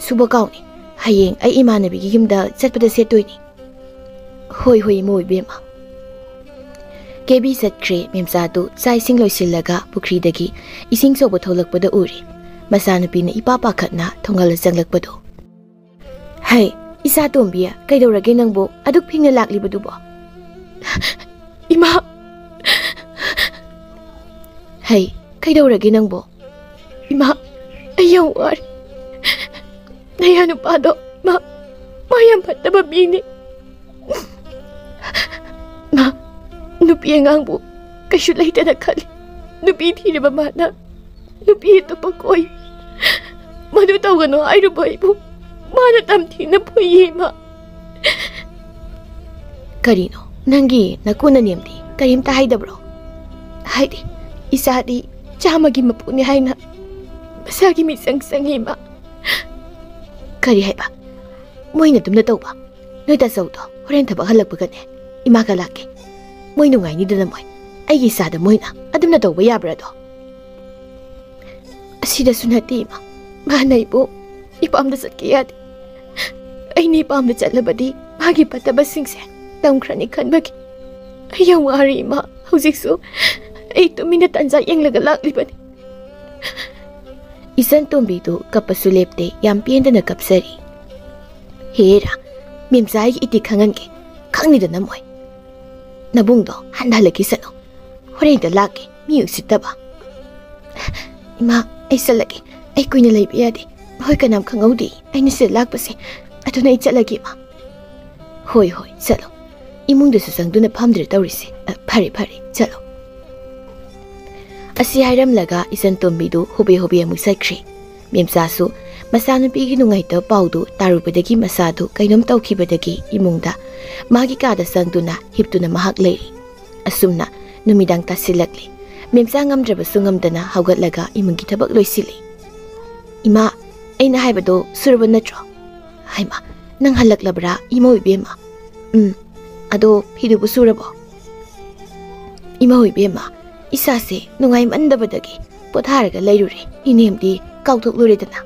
ꯁꯨꯕ ꯀꯥꯎꯅꯤ꯫ ꯍꯌꯦꯡ ꯑꯩ ꯏꯃꯥꯟꯅꯕꯤꯒꯤ ꯌꯨꯝꯗ ꯆꯠꯄꯗ ꯁꯦꯠꯇꯣꯏꯅꯤ"꯫ "ꯍꯣꯏ, ꯍꯣꯏ, ꯏꯃꯧ ꯏꯕꯦꯝꯃ"꯫ ꯀꯦꯕꯤ ꯆꯠꯈ꯭ꯔꯦ꯫ ꯃꯦꯝꯆꯥꯗꯨ ꯆꯥꯛ ꯏꯁꯤꯡ ꯂꯣꯏꯁꯤꯜꯂꯒ ꯄꯨꯈ꯭ꯔꯤꯗꯒꯤ ꯏꯁꯤꯡ ꯁꯣꯛꯄ ꯊꯣꯛꯂꯛꯄꯗ ꯎꯔꯦ꯫ ꯃꯆꯥꯅꯨꯄꯤꯅ ꯏꯄꯥ ꯄꯥꯈꯠꯅ ꯊꯣꯡꯒꯜꯗ ꯆꯪꯂꯛꯄꯗꯣ꯫ "ꯍꯩ, "ꯏꯆꯥ ꯇꯣꯝꯕꯤ, ꯀꯩꯗꯧꯔꯒꯦ ꯅꯪꯕꯨ ꯑꯗꯨꯛ ꯐꯤꯡꯅ ꯂꯥꯛꯂꯤꯕꯗꯨꯕꯣ?" "ꯏꯃꯥ!" "ꯍꯩ, ꯀꯩꯗꯧꯔꯒꯦ ꯅꯪꯕꯨ?" "ꯏꯃꯥ, ꯑꯩ ꯌꯥꯝ ꯋꯥꯔꯦ꯫ ꯅꯌꯥ ꯅꯨꯄꯥꯗꯣ, ꯃꯥ, ꯃꯥ ꯌꯥꯝ ꯐꯠꯇꯕ ꯃꯤꯅꯤ꯫ ꯃꯥ ꯅꯨꯄꯤ ꯑꯉꯥꯡꯕꯨ ꯀꯩꯁꯨ ꯂꯩꯇꯅ ꯈꯜꯂꯤ꯫ ꯅꯨꯄꯤ ꯊꯤꯔꯕ ꯃꯥꯅ ꯅꯨꯄꯤ ꯑꯇꯣꯞꯄ ꯀꯣꯏ꯫ ꯃꯗꯨ ꯇꯧꯒꯅꯨ ꯍꯥꯏꯔꯨꯕ ꯑꯩꯕꯨ ꯃꯥꯅ ꯇꯝꯊꯤꯅ ꯐꯨꯏꯌꯦ, ꯏꯃꯥ꯫" "ꯀꯔꯤꯅꯣ, ꯅꯪꯒꯤ ꯅꯀꯨ ꯅꯅꯦꯝꯗꯤ ꯀꯔꯤꯝꯇ ꯍꯥꯏꯗꯕ꯭ꯔꯣ? ꯍꯥꯏꯗꯤ, ꯏꯆꯥꯗꯤ ꯆꯥꯝꯃꯒꯤ ꯃꯄꯨꯅꯤ ꯍꯥꯏꯅ ꯃꯁꯥꯒꯤ ꯃꯤꯆꯪ ꯆꯪꯉꯤ, ꯏꯃꯥ꯫" "ꯀꯔꯤ ꯍꯥꯏꯕ? ꯃꯣꯏꯅ ꯑꯗꯨꯝꯅ ꯇꯧꯕ? ꯅꯣꯏ ꯇꯥꯆꯧꯗꯣ ꯍꯣꯔꯦꯟ ꯊꯕꯛ ꯍꯜꯂꯛꯄꯒꯅꯦ, ꯏꯃꯥꯒ ꯂꯥꯛꯀꯦ꯫ ꯃꯣꯏ ꯅꯨꯡꯉꯥꯏꯅꯤꯗꯅ ꯃꯣꯏ꯫ ꯑꯩꯒꯤ ꯏꯆꯥꯗ ꯃꯣꯏꯅ ꯑꯗꯨꯝꯅ ꯇꯧꯕ ꯌꯥꯕ꯭ꯔꯥꯗꯣ?" "ꯑꯁꯤꯗꯁꯨ ꯅꯠꯇꯦ, ꯏꯃꯥ꯫ ꯃꯥꯅ ꯑꯩꯕꯨ ꯏꯄꯥꯝꯗ ꯆꯠꯀꯦ ꯌꯥꯗꯦ꯫ ꯑꯩꯅ ꯏꯄꯥꯝꯗ ꯆꯠꯂꯕꯗꯤ ꯃꯥꯒꯤ ꯐꯠꯇꯕꯁꯤꯡꯁꯦ ꯇꯝꯈ꯭ꯔꯅꯤ ꯈꯟꯕꯒꯤ꯫ ꯑꯩ ꯌꯥꯝ ꯋꯥꯔꯦ, ꯏꯃꯥ꯫ ꯍꯧꯖꯤꯛꯁꯨ ꯑꯩ ꯇꯨꯃꯤꯟꯅ ꯇꯟꯖꯥ ꯌꯦꯡꯂꯒ ꯂꯥꯛꯂꯤꯕꯅꯤ꯫" ꯏꯆꯟ ꯇꯣꯝꯕꯤꯗꯨ ꯀꯞꯄꯁꯨ ꯂꯦꯞꯇꯦ, ꯌꯥꯝ ꯄꯦꯟꯗꯅ ꯀꯞꯆꯔꯤ꯫ "ꯍꯦꯔꯥ, ꯃꯦꯝꯆꯥ ꯑꯩꯒꯤ ꯏꯇꯤ ꯈꯪꯍꯟꯒꯦ꯫ ꯈꯪꯅꯤꯗꯅ ꯃꯣꯏ꯫ ꯅꯕꯨꯡꯗꯣ ꯍꯟꯊꯍꯜꯂꯛꯈꯤꯁꯅꯨ꯫ ꯍꯣꯔꯦꯟꯗ ꯂꯥꯛꯀꯦ, ꯃꯤ ꯎꯁꯤꯠꯇꯕ꯫" "ꯏꯃꯥ, ꯑꯩ ꯆꯠꯂꯒꯦ꯫ ꯑꯩ ꯀꯨꯏꯅ ꯂꯩꯕ ꯌꯥꯗꯦ꯫ ꯃꯈꯣꯏ ꯀꯅꯥꯝ ꯈꯪꯍꯧꯗꯦ ꯑꯩꯅ ꯁꯤꯗ ꯂꯥꯛꯄꯁꯦ꯫ ꯑꯗꯨꯅ ꯑꯩ ꯆꯠꯂꯒꯦ, ꯏꯃꯥ꯫" "ꯍꯣꯏ, ꯍꯣꯏ, ꯆꯠꯂꯣ꯫ ꯏꯃꯨꯡꯗꯁꯨ ꯆꯪꯗꯨꯅ ꯐꯝꯗ꯭ꯔꯦ ꯇꯧꯔꯤꯁꯦ꯫ ꯑ, ꯐꯔꯦ, ꯐꯔꯦ, ꯆꯠꯂꯣ꯫" ꯑꯁꯤ ꯍꯥꯏꯔꯝꯂꯒ ꯏꯆꯟ ꯇꯣꯝꯕꯤꯗꯨ ꯍꯣꯕꯦ ꯍꯣꯕꯦ ꯑꯃꯨꯛ ꯆꯠꯈ꯭ꯔꯦ꯫ ꯃꯦꯝꯆꯥꯁꯨ ꯃꯆꯥꯅꯨꯄꯤꯒꯤ ꯅꯨꯡꯉꯥꯏꯇꯕ ꯄꯥꯎꯗꯨ ꯇꯥꯔꯨꯕꯗꯒꯤ ꯃꯁꯥꯗꯨ ꯀꯩꯅꯣꯝ ꯇꯧꯈꯤꯕꯗꯒꯤ ꯏꯃꯨꯡꯗ ꯃꯥꯒꯤ ꯀꯥꯗ ꯆꯪꯗꯨꯅ ꯍꯤꯞꯇꯨꯅ ꯃꯍꯥꯛ ꯂꯩꯔꯤ꯫ ꯑꯁꯨꯝꯅ ꯅꯨꯃꯤꯗꯥꯡ ꯇꯥꯁꯤꯜꯂꯛꯂꯦ꯫ ꯃꯦꯝꯆꯥ ꯉꯝꯗ꯭ꯔꯕꯁꯨ ꯉꯝꯗꯅ ꯍꯧꯒꯠꯂꯒ ꯏꯃꯨꯡꯒꯤ ꯊꯕꯛ ꯂꯣꯏꯁꯤꯜꯂꯤ꯫ "ꯏꯃꯥ, ꯑꯩꯅ ꯍꯥꯏꯕꯗꯣ ꯁꯨꯔꯕ ꯅꯠꯇ꯭ꯔꯣ?" "ꯍꯩꯃꯥ, ꯅꯪ ꯍꯜꯂꯛꯂꯕ꯭ꯔꯥ, ꯏꯃꯧ ꯏꯕꯦꯝꯃ?" "ꯎꯝ, ꯑꯗꯣ ꯐꯤꯗꯨꯕꯨ ꯁꯨꯔꯕꯣ?" "ꯏꯃꯧ ꯏꯕꯦꯝꯃ, ꯏꯁꯥꯁꯦ ꯅꯨꯡꯉꯥꯏꯃꯟꯗꯕꯗꯒꯤ ꯄꯣꯊꯥꯔꯒ ꯂꯩꯔꯨꯔꯦ꯫ ꯏꯅꯦꯝꯗꯤ ꯀꯥꯎꯊꯣꯛꯂꯨꯔꯦꯗꯅ꯫"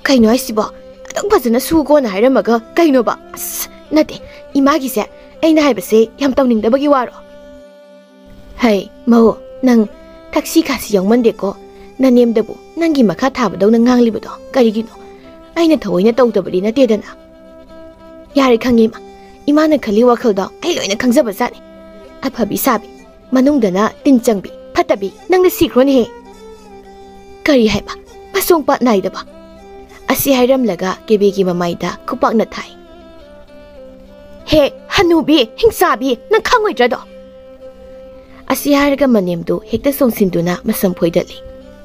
"ꯀꯩꯅꯣ ꯍꯥꯏꯁꯤꯕꯣ? ꯑꯗꯨꯛ ꯐꯖꯅ ꯁꯨ ꯀꯣꯟꯅ ꯍꯥꯏꯔꯝꯃꯒ ꯀꯩꯅꯣꯕ? ꯑꯁ, ꯅꯠꯇꯦ, ꯏꯃꯥꯒꯤꯁꯦ ꯑꯩꯅ ꯍꯥꯏꯕꯁꯦ ꯌꯥꯝ ꯇꯧꯅꯤꯡꯗꯕꯒꯤ ꯋꯥꯔꯣ?" "ꯍꯩ, ꯃꯧ, ꯅꯪ ꯊꯛꯁꯤ ꯈꯥꯁꯤ ꯌꯥꯎꯃꯟꯗꯦꯀꯣ꯫ ꯅꯅꯦꯝꯗꯕꯨ ꯅꯪꯒꯤ ꯃꯈꯥ ꯊꯥꯕꯗꯧꯅ ꯉꯥꯡꯂꯤꯕꯗꯣ ꯀꯔꯤꯒꯤꯅꯣ? ꯑꯩꯅ ꯊꯑꯣꯏꯅ ꯇꯧꯗꯕꯗꯤ ꯅꯠꯇꯦꯗꯅ꯫ ꯌꯥꯔꯦ, ꯈꯪꯉꯦ, ꯏꯃꯥ꯫ ꯏꯃꯥꯅ ꯈꯜꯂꯤ ꯋꯥꯈꯜꯗꯣ ꯑꯩ ꯂꯣꯏꯅ ꯈꯪꯖꯕ ꯖꯥꯠꯅꯤ꯫ ꯑꯐꯕꯤ ꯁꯥꯕꯤ, ꯃꯅꯨꯡꯗꯅ ꯇꯤꯟ ꯆꯪꯕꯤ, ꯐꯠꯇꯕꯤ, ꯅꯪꯅ ꯁꯤꯈ꯭ꯔꯣꯅꯦꯍꯦ꯫ ꯀꯔꯤ ꯍꯥꯏꯕ? ꯃꯁꯣꯡ ꯄꯥꯠ ꯅꯥꯏꯗꯕ꯫ ꯑꯁꯤ ꯍꯥꯏꯔꯝꯂꯒ ꯀꯦꯕꯤꯒꯤ ꯃꯃꯥꯏꯗ ꯈꯨꯄꯥꯛꯅ ꯊꯥꯏ꯫ ꯍꯦ, ꯍꯅꯨꯕꯤ, ꯍꯤꯡꯆꯥꯕꯤ, ꯅꯪ ꯈꯪꯉꯣꯏꯗ꯭ꯔꯗꯣ? ꯑꯁꯤ ꯍꯥꯏꯔꯒ ꯃꯅꯦꯝꯗꯨ ꯍꯦꯛꯇ ꯆꯣꯡꯁꯤꯟꯗꯨꯅ ꯃꯁꯝ ꯐꯣꯏꯗꯠꯂꯤ꯫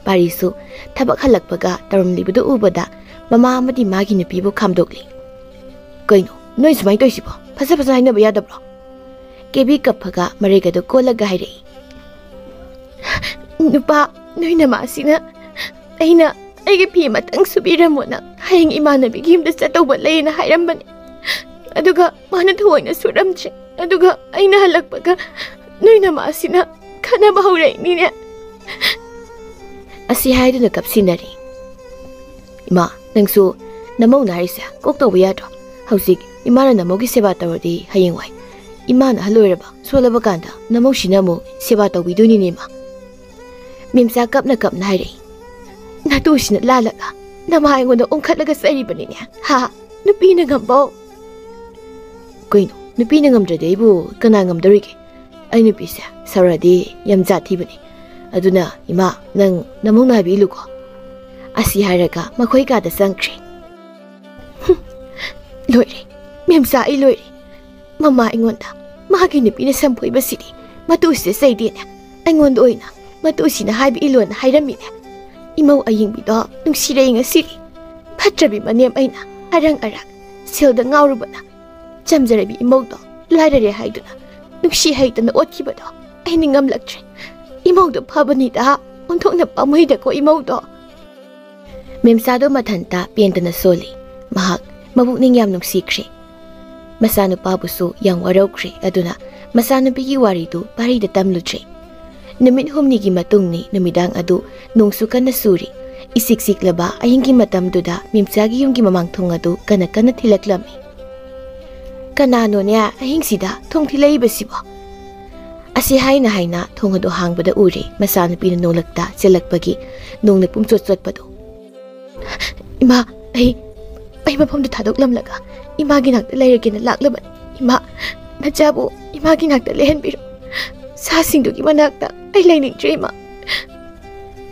ꯄꯥꯔꯤꯁꯨ ꯊꯕꯛ ꯍꯜꯂꯛꯄꯒ ꯇꯧꯔꯝꯂꯤꯕꯗꯨ ꯎꯕꯗ ꯃꯃꯥ ꯑꯃꯗꯤ ꯃꯥꯒꯤ ꯅꯨꯄꯤꯕꯨ ꯈꯥꯝꯗꯣꯛꯂꯤ꯫ "ꯀꯩꯅꯣ, ꯅꯣꯏ ꯁꯨꯃꯥꯏꯅ ꯇꯧꯔꯤꯁꯤꯕꯣ? ꯐꯖ ꯐꯖꯅ ꯍꯥꯏꯅꯕ ꯌꯥꯗꯕ꯭ꯔꯣ?" ꯀꯦꯕꯤ ꯀꯞꯄꯒ ꯃꯔꯩꯒꯗꯨ ꯀꯣꯜꯂꯒ ꯍꯥꯏꯔꯛꯏ꯫ "ꯅꯨꯄꯥ, ꯅꯣꯏ ꯅꯃꯥꯁꯤꯅ ꯑꯩꯅ ꯑꯩꯒꯤ ꯐꯤ ꯑꯃꯇꯪ ꯁꯨꯕꯤꯔꯝꯃꯣꯅ ꯍꯌꯦꯡ ꯏꯃꯥꯟꯅꯕꯤꯒꯤ ꯌꯨꯝꯗ ꯆꯠꯇꯧꯕ ꯂꯩꯌꯦꯅ ꯍꯥꯏꯔꯝꯕꯅꯦ꯫ ꯑꯗꯨꯒ ꯃꯥꯅ ꯊꯑꯣꯏꯅ ꯁꯨꯔꯝꯗ꯭ꯔꯦ꯫ ꯑꯗꯨꯒ ꯑꯩꯅ ꯍꯜꯂꯛꯄꯒ ꯅꯣꯏ ꯅꯃꯥꯁꯤꯅ ꯈꯠꯅꯕ ꯍꯧꯔꯛꯏꯅꯤꯅꯦ꯫" ꯑꯁꯤ ꯍꯥꯏꯗꯨꯅ ꯀꯞꯁꯤꯟꯅꯔꯤ꯫ "ꯏꯃꯥ, ꯅꯪꯁꯨ ꯅꯃꯧꯅ ꯍꯥꯏꯔꯤꯁꯦ ꯀꯣꯛ ꯇꯧꯕ ꯌꯥꯗ꯭ꯔꯣ? ꯍꯧꯖꯤꯛ ꯏꯃꯥꯅ ꯅꯃꯧꯒꯤ ꯁꯦꯕꯥ ꯇꯧꯔꯗꯤ ꯍꯌꯦꯡꯋꯥꯏ ꯏꯃꯥꯅ ꯑꯍꯜ ꯑꯣꯏꯔꯕ, ꯁꯣꯜꯂꯕ ꯀꯥꯟꯗ ꯅꯃꯧꯁꯤꯅ ꯑꯃꯨꯛ ꯁꯦꯕꯥ ꯇꯧꯕꯤꯗꯣꯏꯅꯤꯅꯦ, ꯏꯃꯥ꯫" ꯃꯦꯝꯆꯥ ꯀꯞꯅ ꯀꯞꯅ ꯍꯥꯏꯔꯛꯏ꯫ "ꯅꯇꯨꯁꯤꯅ ꯂꯥꯜꯂꯒ ꯅꯃꯥ ꯑꯩꯉꯣꯟꯗ ꯑꯣꯟꯈꯠꯂꯒ ꯆꯩꯔꯤꯕꯅꯤꯅꯦ, ꯍꯥ? ꯅꯨꯄꯤꯅ ꯉꯝꯕꯧ?" "ꯀꯩꯅꯣ, ꯅꯨꯄꯤꯅ ꯉꯝꯗ꯭ꯔꯗꯤ ꯑꯩꯕꯨ ꯀꯅꯥ ꯉꯝꯗꯧꯔꯤꯒꯦ? ꯑꯩ ꯅꯨꯄꯤꯁꯦ ꯁꯥꯎꯔꯗꯤ ꯌꯥꯝ ꯖꯥꯠ ꯊꯤꯕꯅꯦ꯫ ꯑꯗꯨꯅ ꯏꯃꯥ, ꯅꯪ ꯅꯃꯧꯅ ꯍꯥꯏꯕꯤꯜꯂꯨꯀꯣ꯫" ꯑꯁꯤ ꯍꯥꯏꯔꯒ ꯃꯈꯣꯏ ꯀꯥꯗ ꯆꯪꯈ꯭ꯔꯦ꯫ "ꯍꯨꯝ, ꯂꯣꯏꯔꯦ, ꯃꯦꯝꯆꯥ, ꯑꯩ ꯂꯣꯏꯔꯦ꯫ ꯃꯃꯥ ꯑꯩꯉꯣꯟꯗ ꯃꯥꯒꯤ ꯅꯨꯄꯤꯅ ꯁꯝꯐꯣꯏꯕꯁꯤꯗꯤ ꯃꯇꯨꯁꯤꯗ ꯆꯩꯗꯦꯅꯦ, ꯑꯩꯉꯣꯟꯗ ꯑꯣꯏꯅ ꯃꯇꯨꯁꯤꯅ ꯍꯥꯏꯕ ꯏꯜꯂꯣꯅ ꯍꯥꯏꯔꯝꯃꯤꯅꯦ꯫ ꯏꯃꯧ ꯑꯌꯤꯡꯕꯤꯗꯣ ꯅꯨꯡꯁꯤꯔꯦ ꯉꯁꯤꯗꯤ꯫ ꯐꯠꯇ꯭ꯔꯕꯤ ꯃꯅꯦꯝ ꯑꯩꯅ ꯑꯔꯪ ꯑꯔꯥꯛ ꯁꯦꯜꯗ ꯉꯥꯎꯔꯨꯕꯅ ꯆꯝꯖꯔꯕꯤ ꯏꯃꯧꯗꯣ ꯂꯥꯏꯔꯔꯦ ꯍꯥꯏꯗꯨꯅ ꯅꯨꯡꯁꯤ ꯍꯩꯇꯅ ꯑꯣꯠꯈꯤꯕꯗꯣ ꯑꯩ ꯅꯤꯡꯉꯝꯂꯛꯇ꯭ꯔꯦ꯫ ꯏꯃꯧꯗꯣ ꯐꯕꯅꯤꯗ, ꯑꯣꯟꯊꯣꯛꯅ ꯄꯥꯝꯃꯨꯏꯗꯀꯣ ꯏꯃꯧꯗꯣ꯫" ꯃꯦꯝꯆꯥꯗꯣ ꯃꯊꯟꯇ ꯄꯦꯟꯗꯅ ꯁꯣꯜꯂꯤ꯫ ꯃꯍꯥꯛ ꯃꯕꯨꯛꯅꯤꯡ ꯌꯥꯝ ꯅꯨꯡꯁꯤꯈ꯭ꯔꯦ꯫ ꯃꯆꯥꯅꯨꯄꯥꯕꯨꯁꯨ ꯌꯥꯝ ꯋꯥꯔꯧꯈ꯭ꯔꯦ꯫ ꯑꯗꯨꯅ ꯃꯆꯥꯅꯨꯄꯤꯒꯤ ꯋꯥꯔꯤꯗꯨ ꯄꯥꯔꯤꯗ ꯇꯝꯂꯨꯗ꯭ꯔꯦ꯫ ꯅꯨꯃꯤꯠ ꯍꯨꯝꯅꯤꯒꯤ ꯃꯇꯨꯡꯅꯤ꯫ ꯅꯨꯃꯤꯗꯥꯡ ꯑꯗꯨ ꯅꯣꯡꯁꯨ ꯀꯟꯅ ꯆꯨꯔꯤ꯫ ꯏꯆꯤꯛ ꯆꯤꯛꯂꯕ ꯑꯍꯤꯡꯒꯤ ꯃꯇꯝꯗꯨꯗ ꯃꯦꯝꯆꯥꯒꯤ ꯌꯨꯝꯒꯤ ꯃꯃꯥꯡ ꯊꯣꯡ ꯑꯗꯨ ꯀꯟꯅ ꯀꯟꯅ ꯊꯤꯜꯂꯛꯂꯝꯃꯤ꯫ "ꯀꯅꯥꯅꯣꯅꯦ ꯑꯍꯤꯡꯁꯤꯗ ꯊꯣꯡ ꯊꯤꯜꯂꯛꯏꯕꯁꯤꯕꯣ?" ꯑꯁꯤ ꯍꯥꯏꯅ ꯍꯥꯏꯅ ꯊꯣꯡ ꯑꯗꯨ ꯍꯥꯡꯕꯗ ꯎꯔꯦ ꯃꯆꯥꯅꯨꯄꯤꯅ ꯅꯣꯡꯂꯛꯇ ꯆꯦꯜꯂꯛꯄꯒꯤ ꯅꯣꯡꯅ ꯄꯨꯝꯆꯣꯠ ꯆꯣꯠꯄꯗꯨ꯫ "ꯏꯃꯥ, ꯑꯩ, ꯑꯩ ꯃꯐꯝꯗꯨ ꯊꯥꯗꯣꯛꯂꯝꯂꯒ ꯏꯃꯥꯒꯤ ꯅꯥꯛꯇ ꯂꯩꯔꯒꯦꯅ ꯂꯥꯛꯂꯕꯅꯤ꯫ ꯏꯃꯥ, ꯅꯆꯥꯕꯨ ꯏꯃꯥꯒꯤ ꯅꯥꯛꯇ ꯂꯩꯍꯟꯕꯤꯔꯣ꯫ ꯁꯥꯁꯤꯡꯗꯨꯒꯤ ꯃꯅꯥꯛꯇ ꯑꯩ ꯂꯩꯅꯤꯡꯗ꯭ꯔꯦ, ꯏꯃꯥ꯫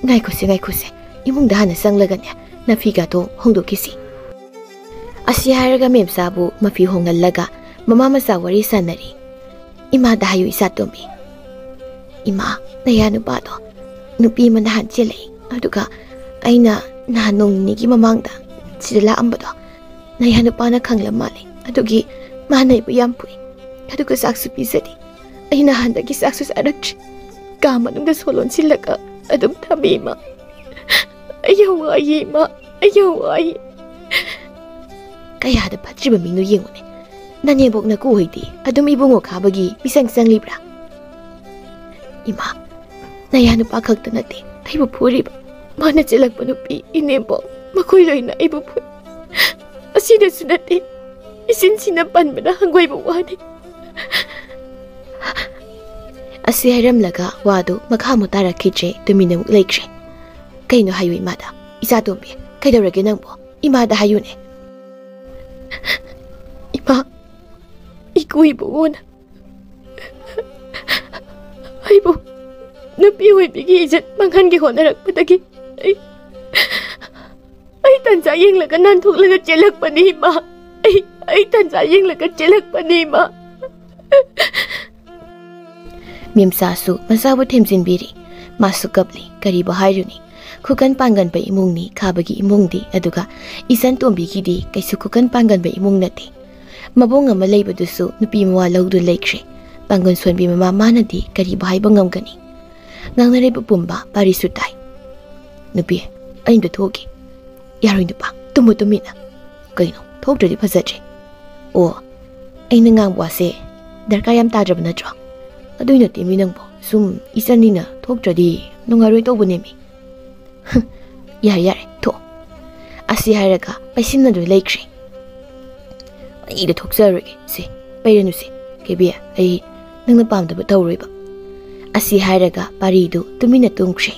ꯉꯥꯏꯈꯣꯁꯦ, ꯉꯥꯏꯈꯣꯁꯦ꯫ ꯏꯃꯨꯡꯗ ꯍꯥꯟꯅ ꯆꯪꯂꯒꯅꯦ, ꯅꯐꯤꯒꯗꯣ ꯍꯣꯡꯗꯣꯛꯈꯤꯁꯤ꯫ ꯑꯁꯤ ꯍꯥꯏꯔꯒ ꯃꯦꯝꯆꯥꯕꯨ ꯃꯐꯤ ꯍꯣꯡꯍꯜꯂꯒ ꯃꯃꯥ ꯃꯆꯥ ꯋꯥꯔꯤ ꯁꯥꯟꯅꯔꯤ꯫ ꯏꯃꯥꯗ ꯍꯥꯏꯌꯨ, ꯏꯆꯥꯇꯣꯝꯕꯤ꯫ ꯏꯃꯥ, ꯅꯌꯥ ꯅꯨꯄꯥꯗꯣ ꯅꯨꯄꯤ ꯑꯃ ꯅꯍꯥꯟ ꯆꯦꯜꯂꯛꯏ꯫ ꯑꯗꯨꯒ ꯑꯩꯅ ꯅꯍꯥꯟ ꯅꯣꯡ ꯅꯤꯅꯤꯒꯤ ꯃꯃꯥꯡꯗ ꯁꯤꯗ ꯂꯥꯛꯑꯝꯕꯗꯣ, ꯅꯌꯥ ꯅꯨꯄꯥꯅ ꯈꯪꯂ ꯃꯥꯜꯂꯦ꯫ ꯑꯗꯨꯒꯤ ꯃꯥꯅ ꯑꯩꯕꯨ ꯌꯥꯝ ꯐꯨꯏ꯫ ꯑꯗꯨꯒ ꯆꯥꯛꯁꯨ ꯄꯤꯖꯗꯦ꯫ ꯑꯩ ꯅꯍꯥꯟꯗꯒꯤ ꯆꯥꯛꯁꯨ ꯆꯥꯔꯛꯇ꯭ꯔꯤ꯫ ꯀꯥ ꯃꯅꯨꯡꯗ ꯁꯣ ꯂꯣꯟꯁꯤꯜꯂꯒ ꯑꯗꯨꯝ ꯊꯝꯃꯤ, ꯏꯃꯥ꯫ ꯑꯩ ꯌꯥꯝ ꯋꯥꯏꯌꯦ, ꯏꯃꯥ꯫ ꯑꯩ ꯌꯥꯝ ꯋꯥꯏꯌꯦ꯫ ꯀꯌꯥꯗ ꯐꯠꯇ꯭ꯔꯤꯕ ꯃꯤꯅꯣ ꯌꯦꯡꯉꯨꯅꯦ꯫ ꯅꯅꯦꯝꯕꯣꯛ ꯅꯀꯨ ꯍꯣꯏꯗꯤ ꯑꯗꯨꯝ ꯏꯕꯨꯡꯉꯣ ꯈꯥꯕꯒꯤ ꯃꯤꯆꯪ ꯆꯪꯂꯤꯕ꯭ꯔꯥ? ꯏꯃꯥ, ꯅꯌꯥ ꯅꯨꯄꯥ ꯈꯛꯇ ꯅꯠꯇꯦ ꯑꯩꯕꯨ ꯐꯨꯔꯤꯕ꯫ ꯃꯥꯅ ꯆꯦꯜꯂꯛꯄ ꯅꯨꯄꯤ, ꯏꯅꯦꯝꯕꯣꯛ, ꯃꯈꯣꯏ ꯂꯣꯏꯅ ꯑꯩꯕꯨ ꯐꯨꯏ꯫ ꯑꯁꯤꯗꯁꯨ ꯅꯠꯇꯦ, ꯏꯆꯤꯟꯁꯤꯅ ꯄꯟꯕꯗ ꯍꯪꯒꯣꯏꯕ ꯋꯥꯅꯤ꯫ ꯑꯁꯤ ꯍꯥꯏꯔꯝꯂꯒ ꯋꯥꯗꯨ ꯃꯈꯥ ꯑꯃꯨꯛ ꯇꯥꯔꯛꯈꯤꯗ꯭ꯔꯦ, ꯇꯨꯃꯤꯟꯅ ꯑꯃꯨꯛ ꯂꯩꯈ꯭ꯔꯦ꯫ ꯀꯩꯅꯣ ꯍꯥꯏꯌꯨ ꯏꯃꯥꯗ꯫ ꯏꯆꯥꯇꯣꯝꯕꯤ, ꯀꯩꯗꯧꯔꯒꯦ ꯅꯪꯕꯨ? ꯏꯃꯥꯗ ꯍꯥꯏꯌꯨꯅꯦ꯫ ꯏꯃꯥ, ꯏꯀꯨ ꯏꯕꯨꯡꯉꯣꯅ ꯑꯩꯕꯨ ꯅꯨꯄꯤ ꯑꯣꯏꯕꯤꯒꯤ ꯏꯖꯠ ꯃꯥꯡꯍꯟꯒꯦ ꯍꯣꯠꯅꯔꯛꯄꯗꯒꯤ ꯑꯩ, ꯑꯩ ꯇꯟꯖꯥ ꯌꯦꯡꯂꯒ ꯅꯥꯟꯊꯣꯛꯂꯒ ꯆꯦꯜꯂꯛꯄꯅꯤ, ꯏꯃꯥ꯫ ꯑꯩ, ꯑꯩ ꯇꯟꯖꯥ ꯌꯦꯡꯂꯒ ꯆꯦꯜꯂꯛꯄꯅꯤ, ꯏꯃꯥ꯫ ꯃꯦꯝꯆꯥꯁꯨ ꯃꯆꯥꯕꯨ ꯊꯦꯝꯖꯤꯟꯕꯤꯔꯤ꯫ ꯃꯥꯁꯨ ꯀꯞꯂꯤ꯫ ꯀꯔꯤꯕꯨ ꯍꯥꯏꯔꯨꯅꯤ? ꯈꯨꯀꯟ ꯄꯥꯡꯒꯟꯕ ꯏꯃꯨꯡꯅꯤ ꯈꯥꯕꯒꯤ ꯏꯃꯨꯡꯗꯤ, ꯑꯗꯨꯒ ꯏꯆꯟ ꯇꯣꯝꯕꯤꯒꯤꯗꯤ ꯀꯩꯁꯨ ꯈꯨꯀꯟ ꯄꯥꯡꯒꯟꯕ ꯏꯃꯨꯡ ꯅꯠꯇꯦ꯫ ꯃꯕꯨꯡ ꯑꯃ ꯂꯩꯕꯗꯨꯁꯨ ꯅꯨꯄꯤ ꯃꯋꯥ ꯂꯧꯗꯨꯅ ꯂꯩꯈ꯭ꯔꯦ꯫ ꯄꯥꯡꯒꯜ ꯁꯣꯟꯕꯤ ꯃꯃꯥ ꯃꯥꯅꯗꯤ ꯀꯔꯤꯕꯨ ꯍꯥꯏꯕ ꯉꯝꯒꯅꯤ? ꯉꯥꯡꯅꯔꯤꯕ ꯄꯨꯝꯕ ꯄꯥꯔꯤꯁꯨ ꯇꯥꯏ꯫ "ꯅꯨꯄꯤ, ꯑꯩ ꯑꯝꯇ ꯊꯣꯛꯎꯒꯦ꯫" "ꯌꯥꯔꯣꯏ ꯅꯨꯄꯥ, ꯇꯨꯝꯃꯨ ꯇꯨꯃꯤꯟꯅ꯫" "ꯀꯩꯅꯣ, ꯊꯣꯛꯇ꯭ꯔꯗꯤ ꯐꯖꯗ꯭ꯔꯦ꯫" "ꯑꯣ, ꯑꯩꯅ ꯉꯥꯡꯕ ꯋꯥꯁꯦ ꯗꯔꯀꯥꯔ ꯌꯥꯝ ꯇꯥꯗ꯭ꯔꯕ ꯅꯠꯇ꯭ꯔꯣ?" "ꯑꯗꯨꯏ ꯅꯠꯇꯦꯃꯤ ꯅꯪꯕꯣ, ꯁꯨꯝ ꯏꯆꯟꯅꯤꯅ ꯊꯣꯛꯇ꯭ꯔꯗꯤ ꯅꯨꯡꯉꯥꯏꯔꯣꯏ ꯇꯧꯕꯅꯦꯃꯤ꯫" "ꯌꯥꯔꯦ, ꯌꯥꯔꯦ, ꯊꯣꯛꯑꯣ꯫" ꯑꯁꯤ ꯍꯥꯏꯔꯒ ꯄꯩꯁꯤꯟꯅꯗꯨꯅ ꯂꯩꯈ꯭ꯔꯦ꯫ "ꯑꯩꯗ ꯊꯣꯛꯆꯔꯣꯏꯒꯦ꯫ ꯁꯦ, ꯄꯩꯔꯅꯨꯁꯦ꯫ ꯀꯦꯕꯤ, ꯑꯩ ꯅꯪꯅ ꯄꯥꯝꯗꯕ ꯇꯧꯔꯣꯏꯕ꯫" ꯑꯁꯤ ꯍꯥꯏꯔꯒ ꯄꯥꯔꯤꯗꯨ ꯇꯨꯃꯤꯟꯅ ꯇꯨꯝꯈ꯭ꯔꯦ꯫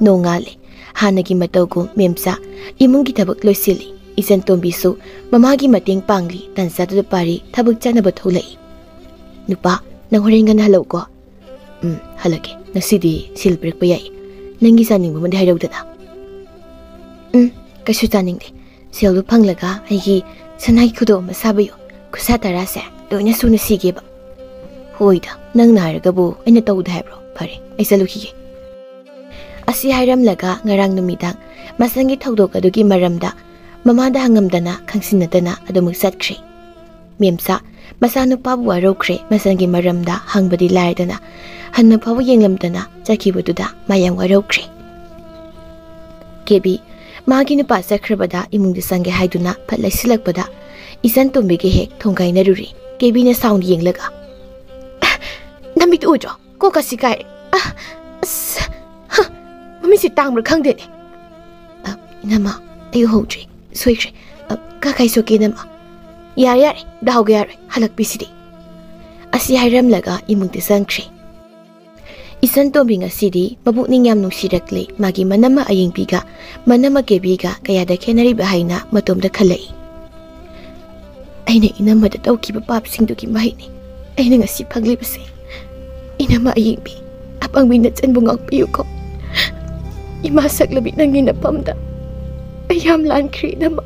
ꯅꯣꯡꯉꯥꯜꯂꯦ꯫ ꯍꯥꯟꯅꯒꯤ ꯃꯇꯧꯒꯨꯝ ꯃꯦꯝꯆꯥ ꯏꯃꯨꯡꯒꯤ ꯊꯕꯛ ꯂꯣꯏꯁꯤꯜꯂꯤ꯫ ꯏꯆꯟ ꯇꯣꯝꯕꯤꯁꯨ ꯃꯃꯥꯒꯤ ꯃꯇꯦꯡ ꯄꯥꯡꯂꯤ꯫ ꯇꯥꯟꯖꯥꯗꯨꯗ ꯄꯥꯔꯤ ꯊꯕꯛ ꯆꯠꯅꯕ ꯊꯣꯛꯂꯛꯏ꯫ "ꯅꯨꯄꯥ, ꯅꯪ ꯍꯣꯔꯦꯟ ꯉꯟꯅ ꯍꯜꯂꯛꯎꯀꯣ꯫" "ꯎꯝ, ꯍꯜꯂꯛꯀꯦ꯫ ꯉꯁꯤꯗꯤ ꯁꯤꯜ ꯄꯤꯔꯛꯄ ꯌꯥꯏ꯫ ꯅꯪꯒꯤ ꯆꯥꯅꯤꯡꯕ ꯑꯃꯗꯤ ꯍꯥꯏꯔꯧꯗꯅ꯫" "ꯎꯝ, ꯀꯩꯁꯨ ꯆꯥꯅꯤꯡꯗꯦ꯫ ꯁꯦꯜꯗꯨ ꯐꯪꯂꯒ ꯑꯩꯒꯤ ꯁꯅꯥꯒꯤ ꯈꯨꯗꯣꯞ ꯑꯃ ꯁꯥꯕꯤꯌꯨ꯫ ꯈꯨꯠꯁꯥ ꯇꯔꯥꯁꯦ ꯂꯣꯏꯅ ꯁꯨꯅ ꯁꯤꯒꯦꯕ꯫" "ꯍꯣꯏꯗ, ꯅꯪꯅ ꯍꯥꯏꯔꯒꯕꯨ ꯑꯩꯅ ꯇꯧꯗꯦ ꯍꯥꯏꯕ꯭ꯔꯣ? ꯐꯔꯦ, ꯑꯩ ꯆꯠꯂꯨꯈꯤꯒꯦ꯫" ꯑꯁꯤ ꯍꯥꯏꯔꯝꯂꯒ ꯉꯔꯥꯡ ꯅꯨꯃꯤꯗꯥꯡ ꯃꯁꯪꯒꯤ ꯊꯧꯗꯣꯛ ꯑꯗꯨꯒꯤ ꯃꯔꯝꯗ ꯃꯃꯥꯗ ꯍꯪꯉꯝꯗꯅ ꯈꯪꯁꯤꯟꯅꯗꯅ ꯑꯗꯨꯃꯛ ꯆꯠꯈ꯭ꯔꯦ꯫ ꯃꯦꯝꯆꯥ ꯃꯆꯥꯅꯨꯄꯥꯕꯨ ꯋꯥꯔꯧꯈ꯭ꯔꯦ꯫ ꯃꯁꯪꯒꯤ ꯃꯔꯝꯗ ꯍꯪꯕꯗꯤ ꯂꯥꯏꯔꯗꯅ ꯍꯟꯅ ꯐꯥꯎꯕ ꯌꯦꯡꯂꯝꯗꯅ ꯆꯠꯈꯤꯕꯗꯨꯗ ꯃꯥ ꯌꯥꯝ ꯋꯥꯔꯧꯈ꯭ꯔꯦ꯫ ꯀꯦꯕꯤ ꯃꯥꯒꯤ ꯅꯨꯄꯥ ꯆꯠꯈ꯭ꯔꯕꯗ ꯏꯃꯨꯡꯗ ꯆꯪꯒꯦ ꯍꯥꯏꯗꯨꯅ ꯐꯠ ꯂꯩꯁꯤꯜꯂꯛꯄꯗ ꯏꯆꯟ ꯇꯣꯝꯕꯤꯒ ꯍꯦꯛ ꯊꯣꯡꯒꯥꯏꯅꯔꯨꯔꯦ꯫ ꯀꯦꯕꯤꯅ ꯁꯥꯎꯅ ꯌꯦꯡꯂꯒ, "ꯅꯃꯤꯠ ꯎꯗ꯭ꯔꯣ? ꯀꯣꯛꯀꯁꯤ ꯀꯥꯏꯔꯦ꯫ ꯑ, ꯑꯁ, ꯍ, ꯃꯃꯤꯠꯁꯤ ꯇꯥꯡꯕ꯭ꯔꯥ ꯈꯪꯗꯦꯅꯦ꯫" "ꯑ, ꯏꯅꯝꯃ, ꯑꯩ ꯎꯍꯧꯗ꯭ꯔꯦ꯫ ꯁꯣꯏꯈ꯭ꯔꯦ꯫ ꯑ, ꯀꯥ ꯀꯥꯏ ꯁꯣꯛꯀꯦ, ꯏꯅꯝꯃ?" "ꯌꯥꯔꯦ, ꯌꯥꯔꯦ, ꯗꯥꯎꯒ ꯌꯥꯔꯣꯏ꯫ ꯍꯜꯂꯛꯄꯤꯁꯤꯗꯤ꯫" ꯑꯁꯤ ꯍꯥꯏꯔꯝꯂꯒ ꯏꯃꯨꯡꯗ ꯆꯪꯈ꯭ꯔꯦ꯫ ꯏꯆꯟ ꯇꯣꯝꯕꯤ ꯉꯁꯤꯗꯤ ꯃꯕꯨꯛꯅꯤꯡ ꯌꯥꯝ ꯅꯨꯡꯁꯤꯔꯛꯂꯦ꯫ ꯃꯥꯒꯤ ꯃꯅꯝꯃ ꯑꯌꯤꯡꯕꯤꯒ ꯃꯅꯝꯃ ꯀꯦꯕꯤꯒ ꯀꯌꯥꯗ ꯈꯦꯠꯅꯔꯤꯕ ꯍꯥꯏꯅ ꯃꯇꯣꯝꯗ ꯈꯜꯂꯛꯏ꯫ "ꯑꯩꯅ ꯏꯅꯝꯃꯗ ꯇꯧꯈꯤꯕ ꯄꯥꯞꯁꯤꯡꯗꯨꯒꯤ ꯃꯍꯩꯅꯤ ꯑꯩꯅ ꯉꯁꯤ ꯐꯪꯂꯤꯕꯁꯦ꯫ ꯏꯅꯝꯃ ꯑꯌꯤꯡꯕꯤ, ꯑꯄꯪꯕꯤ ꯅꯆꯟꯕꯨ ꯉꯥꯛꯄꯤꯌꯨꯀꯣ꯫ ꯏꯃꯥ ꯁꯛꯂꯕꯤ ꯅꯪꯒꯤ ꯅꯐꯝꯗ ꯑꯩ ꯌꯥꯝ ꯂꯥꯟꯈ꯭ꯔꯦ, ꯏꯅꯝꯃ꯫"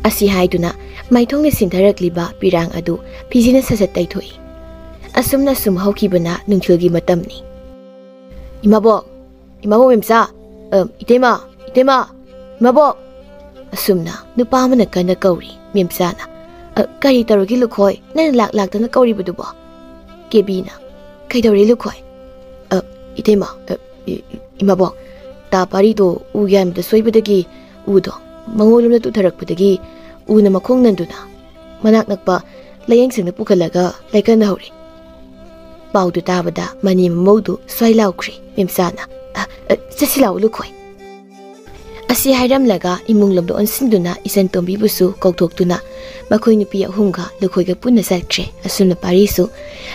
ꯑꯁꯤ ꯍꯥꯏꯗꯨꯅ ꯃꯥꯏꯊꯣꯡꯗ ꯁꯤꯟꯊꯔꯛꯂꯤꯕ ꯄꯤꯔꯥꯡ ꯑꯗꯨ ꯐꯤꯖꯤꯅ ꯁꯠ ꯁꯠ ꯇꯩꯊꯣꯛꯏ꯫ ꯑꯁꯨꯝꯅ ꯁꯨꯝ ꯍꯧꯈꯤꯕꯅ ꯅꯨꯡꯊꯤꯜꯒꯤ ꯃꯇꯝꯅꯤ꯫ "ꯏꯃꯥꯕꯣꯛ, ꯏꯃꯥꯕꯣꯛ ꯃꯦꯝꯆꯥ, ꯑ, ꯏꯇꯩꯃ, ꯏꯇꯩꯃ, ꯏꯃꯥꯕꯣꯛ!" ꯑꯁꯨꯝꯅ ꯅꯨꯄꯥ ꯑꯃꯅ ꯀꯟꯅ ꯀꯧꯔꯤ꯫ ꯃꯦꯝꯆꯥꯅ, "ꯑ, ꯀꯔꯤ ꯇꯧꯔꯒꯦ ꯂꯨꯈꯣꯏ? ꯅꯪꯅ ꯂꯥꯛ ꯂꯥꯛꯇꯅ ꯀꯧꯔꯤꯕꯗꯨꯕꯣ?" ꯀꯦꯕꯤꯅ, "ꯀꯩꯗꯧꯔꯦ ꯂꯨꯈꯣꯏ?" "ꯑ, ꯏꯇꯩꯃ, ꯑ, ꯏ-, ꯏ-, ꯏꯃꯥꯕꯣꯛ, ꯇꯥ ꯄꯥꯔꯤꯗꯣ ꯎ ꯌꯥꯟꯕꯗ ꯁꯣꯏꯕꯗꯒꯤ ꯎꯗꯣ ꯃꯉꯣꯟꯂꯣꯝꯗ ꯇꯨꯊꯔꯛꯄꯗꯒꯤ ꯎꯅ ꯃꯈꯣꯡ ꯅꯟꯗꯨꯅ ꯃꯅꯥꯛ ꯅꯛꯄ ꯂꯥꯌꯦꯡꯁꯪꯗ ꯄꯨꯈꯠꯂꯒ ꯂꯥꯏꯀꯠꯅꯍꯧꯔꯦ꯫" ꯄꯥꯎꯗꯨ ꯇꯥꯕꯗ ꯃꯅꯦꯝ ꯃꯃꯧꯗꯨ ꯁ꯭ꯋꯥꯏ ꯂꯥꯎꯈ꯭ꯔꯦ꯫ ꯃꯦꯝꯆꯥꯅ, "ꯑ, ꯑ, ꯆꯠꯁꯤ ꯂꯥꯛꯑꯣ ꯂꯨꯈꯣꯏ꯫" ꯑꯁꯤ ꯍꯥꯏꯔꯝꯂꯒ ꯏꯃꯨꯡ ꯂꯣꯝꯗ ꯑꯣꯟꯁꯤꯟꯗꯨꯅ ꯏꯆꯟ ꯇꯣꯝꯕꯤꯕꯨꯁꯨ ꯀꯧꯊꯣꯛꯇꯨꯅ ꯃꯈꯣꯏ ꯅꯨꯄꯤ ꯑꯍꯨꯝꯒ ꯂꯨꯈꯣꯏꯒ ꯄꯨꯟꯅ ꯆꯠꯈ꯭ꯔꯦ꯫ ꯑꯁꯨꯝꯅ ꯄꯥꯔꯤꯁꯨ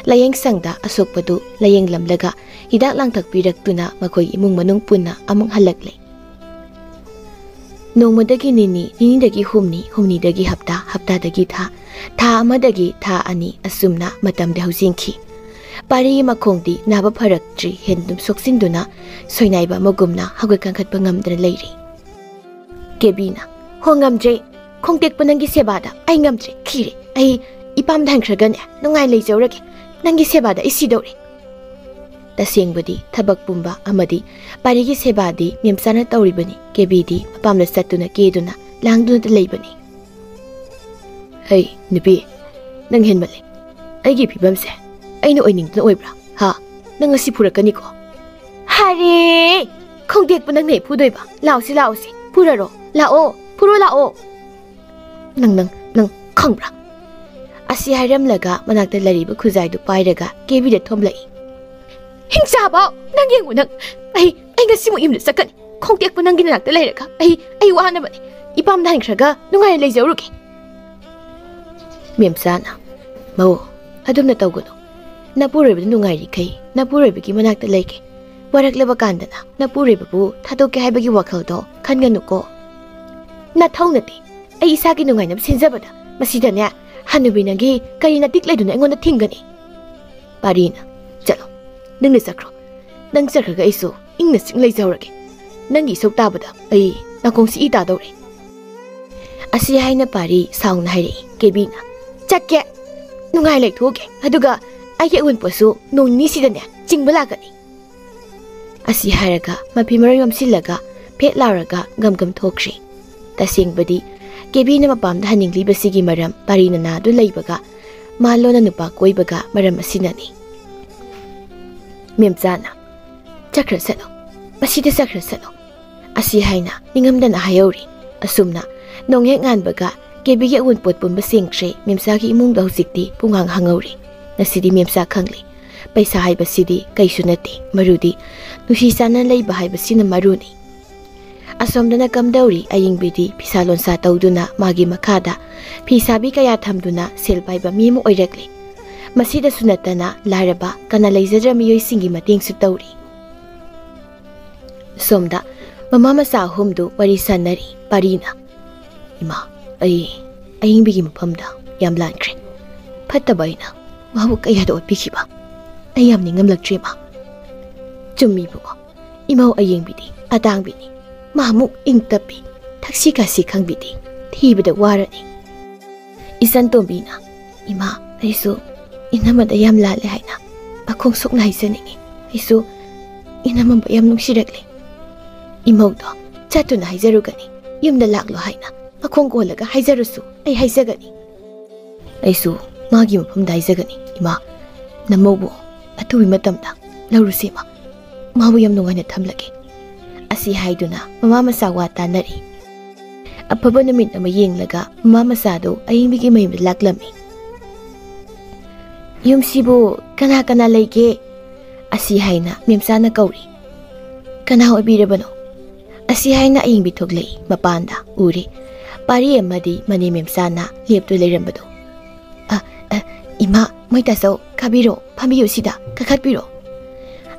ꯂꯥꯌꯦꯡꯁꯪꯗ ꯑꯁꯣꯛꯄꯗꯨ ꯂꯥꯌꯦꯡꯂꯝꯂꯒ ꯍꯤꯗꯥꯛ ꯂꯥꯡꯊꯛ ꯄꯤꯔꯛꯇꯨꯅ ꯃꯈꯣꯏ ꯏꯃꯨꯡ ꯃꯅꯨꯡ ꯄꯨꯟꯅ ꯑꯃꯨꯛ ꯍꯜꯂꯛꯂꯦ꯫ ꯅꯣꯡꯃꯗꯒꯤ ꯅꯤꯅꯤ, ꯅꯤꯅꯤꯗꯒꯤ ꯍꯨꯝꯅꯤ, ꯍꯨꯝꯅꯤꯗꯒꯤ ꯍꯞꯇꯥ, ꯍꯞꯇꯥꯗꯒꯤ ꯊꯥ, ꯊꯥ ꯑꯃꯗꯒꯤ ꯊꯥ ꯑꯅꯤ, ꯑꯁꯨꯝꯅ ꯃꯇꯝꯗꯤ ꯍꯧꯖꯤꯟꯈꯤ꯫ ꯄꯥꯔꯤꯒꯤ ꯃꯈꯣꯡꯗꯤ ꯅꯥꯕ ꯐꯔꯛꯇ꯭ꯔꯤ ꯍꯦꯟ ꯑꯗꯨꯝ ꯁꯣꯛꯆꯤꯟꯗꯨꯅ ꯁꯣꯏꯅꯥꯏꯕ ꯑꯃꯒꯨꯝꯅ ꯍꯧꯒꯠ ꯀꯥꯡꯈꯠꯄ ꯉꯝꯗꯅ ꯂꯩꯔꯤ꯫ ꯀꯦꯕꯤꯅ, "ꯍꯣ, ꯉꯝꯗ꯭ꯔꯦ꯫ ꯈꯣꯡꯇꯦꯛꯄ ꯅꯪꯒꯤ ꯁꯦꯕꯥꯗ ꯑꯩ ꯉꯝꯗ꯭ꯔꯦ, ꯈꯤꯔꯦ꯫ ꯑꯩ ꯏꯄꯥꯝꯗ ꯍꯟꯈ꯭ꯔꯒꯅꯦ ꯅꯨꯡꯉꯥꯏ ꯂꯩꯖꯧꯔꯒꯦ꯫ ꯅꯪꯒꯤ ꯁꯦꯕꯥꯗ ꯑꯩ ꯁꯤꯗꯧꯔꯦ"꯫ ꯇꯁꯦꯡꯕꯗꯤ ꯊꯕꯛ ꯄꯨꯝꯕ ꯑꯃꯗꯤ ꯄꯥꯔꯤꯒꯤ ꯁꯦꯕꯥꯗꯤ ꯃꯦꯝꯆꯥꯅ ꯇꯧꯔꯤꯕꯅꯤ꯫ ꯀꯦꯕꯤꯗꯤ ꯃꯄꯥꯝꯗ ꯆꯠꯇꯨꯅ ꯀꯦꯗꯨꯅ ꯂꯥꯡꯗꯨꯅꯇ ꯂꯩꯕꯅꯤ꯫ "ꯍꯩ, ꯅꯨꯄꯤ, ꯅꯪ ꯍꯦꯟꯃꯜꯂꯦ꯫ ꯑꯩꯒꯤ ꯐꯤꯕꯝꯁꯦ ꯑꯩꯅ ꯑꯣꯏꯅꯤꯡꯗꯅ ꯑꯣꯏꯕ꯭ꯔꯥ? ꯍꯥ? ꯅꯪ ꯉꯁꯤ ꯐꯨꯔꯛꯀꯅꯤꯀꯣ?" "ꯍꯥꯔꯦ! ꯈꯣꯡꯇꯦꯛꯄ ꯅꯪꯅ ꯍꯦꯛ ꯐꯨꯗꯣꯏꯕ? ꯂꯥꯛꯑꯣꯁꯤ, ꯂꯥꯛꯑꯣꯁꯤ꯫ ꯐꯨꯔꯔꯣ꯫ ꯂꯥꯛꯑꯣ, ꯐꯨꯔꯣ ꯂꯥꯛꯑꯣ꯫ ꯅꯪ, ꯅꯪ, ꯅꯪ ꯈꯪꯕ꯭ꯔꯥ?" ꯑꯁꯤ ꯍꯥꯏꯔꯝꯂꯒ ꯃꯅꯥꯛꯇ ꯂꯩꯔꯤꯕ ꯈꯨꯖꯥꯏꯗꯨ ꯄꯥꯏꯔꯒ ꯀꯦꯕꯤꯗ ꯊꯣꯝꯂꯛꯏ꯫ "ꯍꯤꯡꯆꯥꯕ! ꯅꯪ ꯌꯦꯡꯉꯨ ꯅꯪ! ꯑꯩ, ꯑꯩ ꯉꯁꯤꯃꯨꯛ ꯌꯨꯝꯗ ꯆꯠꯀꯅꯤ꯫ ꯈꯣꯡꯇꯦꯛꯄ ꯅꯪꯒꯤ ꯅꯅꯥꯛꯇ ꯂꯩꯔꯒ ꯑꯩ, ꯑꯩ ꯋꯥꯅꯕꯅꯤ꯫ ꯏꯄꯥꯝꯗ ꯍꯟꯈ꯭ꯔꯒ ꯅꯨꯡꯉꯥꯏꯅ ꯂꯩꯖꯔꯨꯒꯦ"꯫ ꯃꯦꯝꯆꯥꯅ, "ꯃꯧ, ꯑꯗꯨꯝꯅ ꯇꯧꯒꯅꯨ꯫ ꯅꯄꯨꯔꯣꯏꯕꯗꯨ ꯅꯨꯡꯉꯥꯏꯔꯤꯈꯩ ꯅꯄꯨꯔꯣꯏꯕꯒꯤ ꯃꯅꯥꯛꯇ ꯂꯩꯒꯦ꯫ ꯋꯥꯔꯛꯂꯕ ꯀꯥꯟꯗꯅ ꯅꯄꯨꯔꯣꯏꯕꯕꯨ ꯊꯥꯗꯣꯛꯀꯦ ꯍꯥꯏꯕꯒꯤ ꯋꯥꯈꯜꯗꯣ ꯈꯟꯒꯅꯨꯀꯣ"꯫ "ꯅꯊꯧ ꯅꯠꯇꯦ꯫ ꯑꯩ ꯏꯁꯥꯒꯤ ꯅꯨꯡꯉꯥꯏꯅꯕ ꯁꯤꯟꯖꯕꯗ ꯃꯁꯤꯗꯅꯦ ꯍꯅꯨꯕꯤ ꯅꯪꯒꯤ ꯀꯔꯤ ꯅꯇꯤꯛ ꯂꯩꯗꯨꯅ ꯑꯩꯉꯣꯟꯗ ꯊꯤꯡꯒꯅꯤ?" ꯄꯥꯔꯤꯅ, "ꯆꯠꯂꯣ, ꯅꯪꯅ ꯆꯠꯈ꯭ꯔꯣ꯫ ꯅꯪ ꯆꯠꯈ꯭ꯔꯒ ꯑꯩꯁꯨ ꯏꯪꯅ ꯆꯤꯛꯅ ꯂꯩꯖꯍꯧꯔꯒꯦ꯫ ꯅꯪꯒꯤ ꯏꯁꯧ ꯇꯥꯕꯗ ꯑꯩ ꯅꯥꯀꯣꯡꯁꯤ ꯏ ꯇꯥꯗꯧꯔꯦ"꯫ ꯑꯁꯤ ꯍꯥꯏꯅ ꯄꯥꯔꯤ ꯁꯥꯎꯅ ꯍꯥꯏꯔꯛꯏ꯫ ꯀꯦꯕꯤꯅ, "ꯆꯠꯀꯦ, ꯅꯨꯡꯉꯥꯏ ꯂꯩꯊꯣꯛꯎꯒꯦ꯫ ꯑꯗꯨꯒ ꯑꯩꯒꯤ ꯑꯋꯨꯟꯄꯣꯠꯁꯨ ꯅꯣꯡ ꯅꯤꯅꯤꯁꯤꯗꯅꯦ ꯆꯤꯡꯕ ꯂꯥꯛꯀꯅꯤ"꯫ ꯑꯁꯤ ꯍꯥꯏꯔꯒ ꯃꯐꯤ ꯃꯔꯣꯏ ꯌꯣꯝꯁꯤꯜꯂꯒ ꯐꯦꯠ ꯂꯥꯎꯔꯒ ꯒꯝ ꯒꯝ ꯊꯣꯛꯈ꯭ꯔꯦ꯫ ꯇꯁꯦꯡꯕꯗꯤ ꯀꯦꯕꯤꯅ ꯃꯄꯥꯝꯗ ꯍꯟꯅꯤꯡꯂꯤꯕꯁꯤꯒꯤ ꯃꯔꯝ ꯄꯥꯔꯤ ꯅꯅꯥꯗꯨ ꯂꯩꯕꯒ ꯃꯥꯂꯣꯅ ꯅꯨꯄꯥ ꯀꯣꯏꯕꯒ ꯃꯔꯝ ꯑꯁꯤꯅꯅꯤ꯫ ꯃꯦꯝꯆꯥꯅ, "ꯆꯠꯈ꯭ꯔꯁꯅꯨ, ꯃꯁꯤꯗ ꯆꯠꯈ꯭ꯔꯁꯅꯨ"꯫ ꯑꯁꯤ ꯍꯥꯏꯅ ꯅꯤꯡꯉꯝꯗꯅ ꯍꯥꯏꯍꯧꯔꯤ꯫ ꯑꯁꯨꯝꯅ ꯅꯣꯡ ꯍꯦꯛ ꯉꯥꯟꯕꯒ ꯀꯦꯕꯤꯒꯤ ꯑꯋꯨꯟꯄꯣꯠ ꯄꯨꯝꯕ ꯁꯦꯡꯈ꯭ꯔꯦ꯫ ꯃꯦꯝꯆꯥꯒꯤ ꯏꯃꯨꯡꯗ ꯍꯧꯖꯤꯛꯇꯤ ꯄꯨꯡꯍꯥꯡ ꯍꯥꯡꯍꯧꯔꯦ꯫ ꯉꯁꯤꯗꯤ ꯃꯦꯝꯆꯥ ꯈꯪꯂꯦ꯫ ꯄꯩꯁꯥ ꯍꯥꯏꯕꯁꯤꯗꯤ ꯀꯩꯁꯨ ꯅꯠꯇꯦ, ꯃꯔꯨꯗꯤ ꯅꯨꯡꯁꯤ ꯆꯥꯟꯅ ꯂꯩꯕ ꯍꯥꯏꯕꯁꯤꯅ ꯃꯔꯨꯅꯤ꯫ ꯑꯁꯣꯝꯗꯅ ꯀꯝꯗꯧꯔꯤ ꯑꯌꯤꯡꯕꯤꯗꯤ ꯐꯤꯁꯥ ꯂꯣꯟꯁꯥ ꯇꯧꯗꯨꯅ ꯃꯥꯒꯤ ꯃꯈꯥꯗ ꯐꯤ ꯁꯥꯕꯤ ꯀꯌꯥ ꯊꯝꯗꯨꯅ ꯁꯦꯜ ꯄꯥꯏꯕ ꯃꯤ ꯑꯃ ꯑꯣꯏꯔꯛꯂꯤ꯫ ꯃꯁꯤꯗꯁꯨ ꯅꯠꯇꯅ ꯂꯥꯏꯔꯕ ꯀꯅꯥ ꯂꯩꯖꯗ꯭ꯔ ꯃꯤꯑꯣꯏꯁꯤꯡꯒꯤ ꯃꯇꯦꯡꯁꯨ ꯇꯧꯔꯤ꯫ ꯁꯣꯝꯗ ꯃꯃꯥ ꯃꯆꯥ ꯑꯍꯨꯝꯗꯨ ꯋꯥꯔꯤ ꯁꯥꯟꯅꯔꯤ꯫ ꯄꯥꯔꯤꯅ, "ꯏꯃꯥ, ꯑꯩ ꯑꯌꯤꯡꯕꯤꯒꯤ ꯃꯐꯝꯗ ꯌꯥꯝ ꯂꯥꯟꯈ꯭ꯔꯦ꯫ ꯐꯠꯇꯕ ꯑꯩꯅ ꯃꯥꯕꯨ ꯀꯌꯥꯗ ꯑꯣꯠꯄꯤꯈꯤꯕ꯫ ꯑꯩ ꯌꯥꯝ ꯅꯤꯡꯉꯝꯂꯛꯇ꯭ꯔꯦ, ꯏꯃꯥ꯫" "ꯆꯨꯝꯃꯤ ꯏꯕꯨꯡꯉꯣ, ꯏꯃꯧ ꯑꯌꯤꯡꯕꯤꯗꯤ ꯑꯇꯥꯡꯕꯤꯅꯤ꯫ ꯃꯥ ꯑꯃꯨꯛ ꯏꯪ ꯇꯞꯄꯤ, ꯊꯛꯁꯤ ꯈꯥꯁꯤ ꯈꯪꯕꯤꯗꯤ꯫ ꯊꯤꯕꯗ ꯋꯥꯔꯅꯤ꯫" ꯏꯆꯟ ꯇꯣꯝꯕꯤꯅ, "ꯏꯃꯥ, ꯑꯩꯁꯨ ꯏꯅꯝꯃꯗ ꯌꯥꯝ ꯂꯥꯜꯂꯦ ꯍꯥꯏꯅ ꯃꯈꯣꯡ ꯁꯣꯛꯅ ꯍꯥꯏꯖꯅꯤꯡꯉꯤ꯫ ꯑꯩꯁꯨ ꯏꯅꯝꯃꯕꯨ ꯌꯥꯝ ꯅꯨꯡꯁꯤꯔꯛꯂꯦ꯫ ꯏꯃꯧꯗꯣ ꯆꯠꯇꯨꯅ ꯍꯥꯏꯖꯔꯨꯒꯅꯤ, ꯌꯨꯝꯗ ꯂꯥꯛꯂꯣ ꯍꯥꯏꯅ ꯃꯈꯣꯡ ꯀꯣꯜꯂꯒ ꯍꯥꯏꯖꯔꯨꯁꯨ ꯑꯩ ꯍꯥꯏꯖꯒꯅꯤ꯫ ꯑꯩꯁꯨ ꯃꯥꯒꯤ ꯃꯐꯝꯗ ꯍꯥꯏꯖꯒꯅꯤ, ꯏꯃꯥ꯫ ꯅꯃꯧꯕꯨ ꯑꯊꯨꯕ ꯃꯇꯝꯗ ꯂꯧꯔꯨꯁꯤ, ꯏꯃꯥ꯫ ꯃꯥꯕꯨ ꯌꯥꯝ ꯅꯨꯡꯉꯥꯏꯅ ꯊꯝꯂꯒꯦ꯫" ꯑꯁꯤ ꯍꯥꯏꯗꯨꯅ ꯃꯃꯥ ꯃꯆꯥ ꯋꯥ ꯇꯥꯅꯔꯤ꯫ ꯑꯐꯕ ꯅꯨꯃꯤꯠ ꯑꯃ ꯌꯦꯡꯂꯒ ꯃꯃꯥ ꯃꯆꯥꯗꯨ ꯑꯌꯤꯡꯕꯤꯒꯤ ꯃꯌꯨꯝꯗ ꯂꯥꯛꯂꯝꯃꯤ꯫ "ꯌꯨꯝꯁꯤꯕꯨ ꯀꯅꯥ ꯀꯅꯥ ꯂꯩꯒꯦ?" ꯑꯁꯤ ꯍꯥꯏꯅ ꯃꯦꯝꯆꯥꯅ ꯀꯧꯔꯤ꯫ "ꯀꯅꯥ ꯑꯣꯏꯕꯤꯔꯕꯅꯣ?" ꯑꯁꯤ ꯍꯥꯏꯅ ꯑꯌꯤꯡꯕꯤ ꯊꯣꯛꯂꯛꯏ꯫ ꯃꯄꯥꯟꯗ ꯎꯔꯦ ꯄꯥꯔꯤ ꯑꯃꯗꯤ ꯃꯅꯦ ꯃꯦꯝꯆꯥꯅ ꯂꯦꯞꯇꯨ ꯂꯩꯔꯝꯕꯗꯨ꯫ "ꯑ, ꯑ, ꯏꯃꯥ, ꯃꯣꯏ ꯇꯥꯆꯧ, ꯀꯥꯕꯤꯔꯣ, ꯐꯝꯕꯤꯌꯨ ꯁꯤꯗ, ꯀꯥꯈꯠꯄꯤꯔꯣ꯫"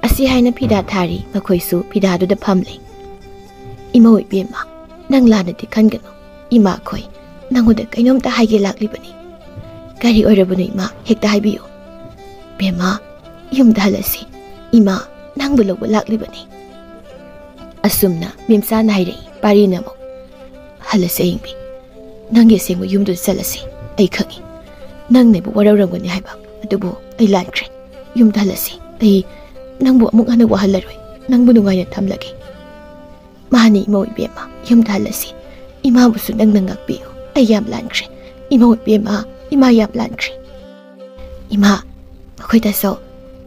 ꯑꯁꯤ ꯍꯥꯏꯅ ꯐꯤꯗꯥ ꯊꯥꯔꯤ꯫ ꯃꯈꯣꯏꯁꯨ ꯐꯤꯗꯥꯗꯨꯗ ꯐꯝꯂꯦ꯫ "ꯏꯃꯧ ꯏꯕꯦꯝꯃ, ꯅꯪ ꯂꯥꯟꯅꯗꯤ ꯈꯟꯒꯅꯨ꯫ ꯏꯃꯥꯈꯣꯏ ꯅꯪꯉꯣꯟꯗ ꯀꯩꯅꯣꯝꯇ ꯍꯥꯏꯒꯦ ꯂꯥꯛꯂꯤꯕꯅꯤ꯫" "ꯀꯔꯤ ꯑꯣꯏꯔꯕꯅꯣ ꯏꯃꯥ? ꯍꯦꯛꯇ ꯍꯥꯏꯕꯤꯌꯨ꯫" "ꯕꯦꯝꯃ, ꯌꯨꯝꯗ ꯍꯜꯂꯁꯤ꯫ ꯏꯃꯥ ꯅꯪꯕꯨ ꯂꯧꯕ ꯂꯥꯛꯂꯤꯕꯅꯤ꯫" ꯑꯁꯨꯝꯅ ꯃꯦꯝꯆꯥꯅ ꯍꯥꯏꯔꯛꯏ꯫ ꯄꯥꯔꯤꯅ ꯑꯃꯨꯛ, "ꯍꯜꯂꯁꯤ ꯑꯌꯤꯡꯕꯤ, ꯅꯪꯒꯤ ꯑꯁꯦꯡꯕ ꯌꯨꯝꯗꯨꯗ ꯆꯠꯂꯁꯤ꯫ ꯑꯩ ꯈꯪꯏ ꯅꯪꯅ ꯑꯩꯕꯨ ꯋꯥꯔꯧꯔꯝꯒꯅꯤ ꯍꯥꯏꯕ, ꯑꯗꯨꯕꯨ ꯑꯩ ꯂꯥꯟꯈ꯭ꯔꯦ꯫ ꯌꯨꯝꯗ ꯍꯜꯂꯁꯤ꯫ ꯑꯩ ꯅꯪꯕꯨ ꯑꯃꯨꯛ ꯍꯟꯅ ꯋꯥꯍꯜꯂꯔꯣꯏ꯫ ꯅꯪꯕꯨ ꯅꯨꯡꯉꯥꯏꯅ ꯊꯝꯂꯒꯦ꯫" "ꯃꯥꯅꯤ ꯏꯃꯧ ꯏꯕꯦꯝꯃ, ꯌꯨꯝꯗ ꯍꯜꯂꯁꯤ꯫ ꯏꯃꯥꯕꯨꯁꯨ ꯅꯪꯅ ꯉꯥꯛꯄꯤꯌꯨ꯫ ꯑꯩ ꯌꯥꯝ ꯂꯥꯟꯈ꯭ꯔꯦ꯫ ꯏꯃꯧ ꯏꯕꯦꯝꯃ, ꯏꯃꯥ ꯌꯥꯝ ꯂꯥꯟꯈ꯭ꯔꯦ꯫" "ꯏꯃꯥ, ꯃꯈꯣꯏꯗꯁꯨ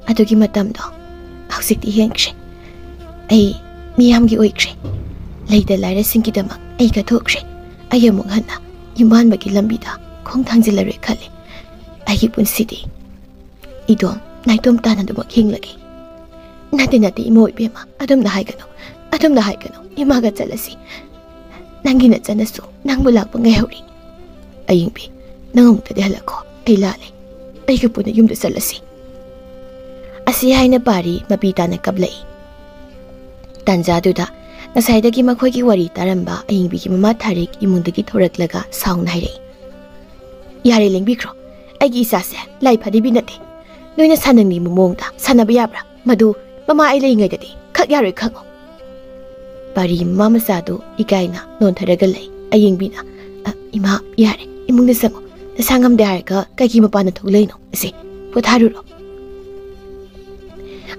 ꯑꯗꯨꯒꯤ ꯃꯇꯝꯗꯣ ꯍꯧꯖꯤꯛꯇꯤ ꯍꯦꯟꯈ꯭ꯔꯦ꯫ ꯑꯩ ꯃꯤꯌꯥꯝꯒꯤ ꯑꯣꯏꯈ꯭ꯔꯦ꯫ ꯂꯩꯇ ꯂꯥꯏꯔꯁꯤꯡꯒꯤꯗꯃꯛ ꯑꯩ ꯀꯠꯊꯣꯛꯈ꯭ꯔꯦ꯫ ꯑꯩ ꯑꯃꯨꯛ ꯍꯟꯅ ꯌꯨꯝꯕꯥꯟꯕꯒꯤ ꯂꯝꯕꯤꯗ ꯈꯣꯡ ꯊꯥꯡꯖꯤꯜꯂꯔꯣꯏ ꯈꯜꯂꯦ꯫ ꯑꯩꯒꯤ ꯄꯨꯟꯁꯤꯗꯤ ꯏꯗꯣꯝ ꯅꯥꯏꯇꯣꯝ ꯇꯥꯅ ꯑꯗꯨꯃꯛ ꯍꯤꯡꯂꯒꯦ꯫" "ꯅꯠꯇꯦ, ꯅꯠꯇꯦ, ꯏꯃꯧ ꯏꯕꯦꯝꯃ, ꯑꯗꯨꯝꯅ ꯍꯥꯏꯒꯅꯨ, ꯑꯗꯨꯝꯅ ꯍꯥꯏꯒꯅꯨ꯫ ꯏꯃꯥꯒ ꯆꯠꯂꯁꯤ꯫ ꯅꯪꯒꯤ ꯅꯆꯟꯅꯁꯨ ꯅꯪꯕꯨ ꯂꯥꯛꯄ ꯉꯥꯏꯍꯧꯔꯤ꯫" "ꯑꯌꯤꯡꯕꯤ, ꯅꯪ ꯑꯃꯨꯛꯇꯗꯤ ꯍꯜꯂꯛꯈꯣ꯫ ꯑꯩ ꯂꯥꯜꯂꯦ꯫ ꯑꯩꯒ ꯄꯨꯟꯅ ꯌꯨꯝꯗ ꯆꯠꯂꯁꯤ꯫" ꯑꯁꯤ ꯍꯥꯏꯅ ꯄꯥꯔꯤ ꯃꯄꯤ ꯇꯥꯅ ꯀꯞꯂꯛꯏ꯫ ꯇꯥꯟꯖꯥꯗꯨꯗ ꯉꯁꯥꯏꯗꯒꯤ ꯃꯈꯣꯏꯒꯤ ꯋꯥꯔꯤ ꯇꯥꯔꯝꯕ ꯑꯌꯤꯡꯕꯤꯒꯤ ꯃꯃꯥ ꯊꯥꯔꯤꯛ ꯏꯃꯨꯡꯗꯒꯤ ꯊꯣꯔꯛꯂꯒ ꯁꯥꯎꯅ ꯍꯥꯏꯔꯛꯏ, "ꯌꯥꯔꯦ ꯂꯦꯡꯕꯤꯈ꯭ꯔꯣ, ꯑꯩꯒꯤ ꯏꯆꯥꯁꯦ ꯂꯥꯏ ꯐꯥꯗꯤꯕꯤ ꯅꯠꯇꯦ꯫ ꯅꯣꯏꯅ ꯁꯥꯟꯅꯅꯤꯡꯕ ꯃꯑꯣꯡꯗ ꯁꯥꯟꯅꯕ ꯌꯥꯕ꯭ꯔꯥ? ꯃꯗꯨ ꯃꯃꯥ ꯑꯩ ꯂꯩꯔꯤꯉꯩꯗꯗꯤ ꯈꯛ ꯌꯥꯔꯣꯏ ꯈꯪꯉꯣ"꯫ ꯄꯥꯔꯤ ꯃꯃꯥ ꯃꯆꯥꯗꯨ ꯏꯀꯥꯏꯅ ꯅꯣꯟꯊꯔꯒ ꯂꯩ꯫ ꯑꯌꯤꯡꯕꯤꯅ, "ꯑ, ꯏꯃꯥ, ꯌꯥꯔꯦ, ꯏꯃꯨꯡꯗ ꯆꯪꯉꯣ꯫ ꯅꯁꯥ ꯉꯝꯗꯦ ꯍꯥꯏꯔꯒ ꯀꯩꯒꯤ ꯃꯄꯥꯟꯗ ꯊꯣꯛꯂꯛꯏꯅꯣ? ꯑꯁꯦ, ꯄꯣꯊꯥꯔꯨꯔꯣ"꯫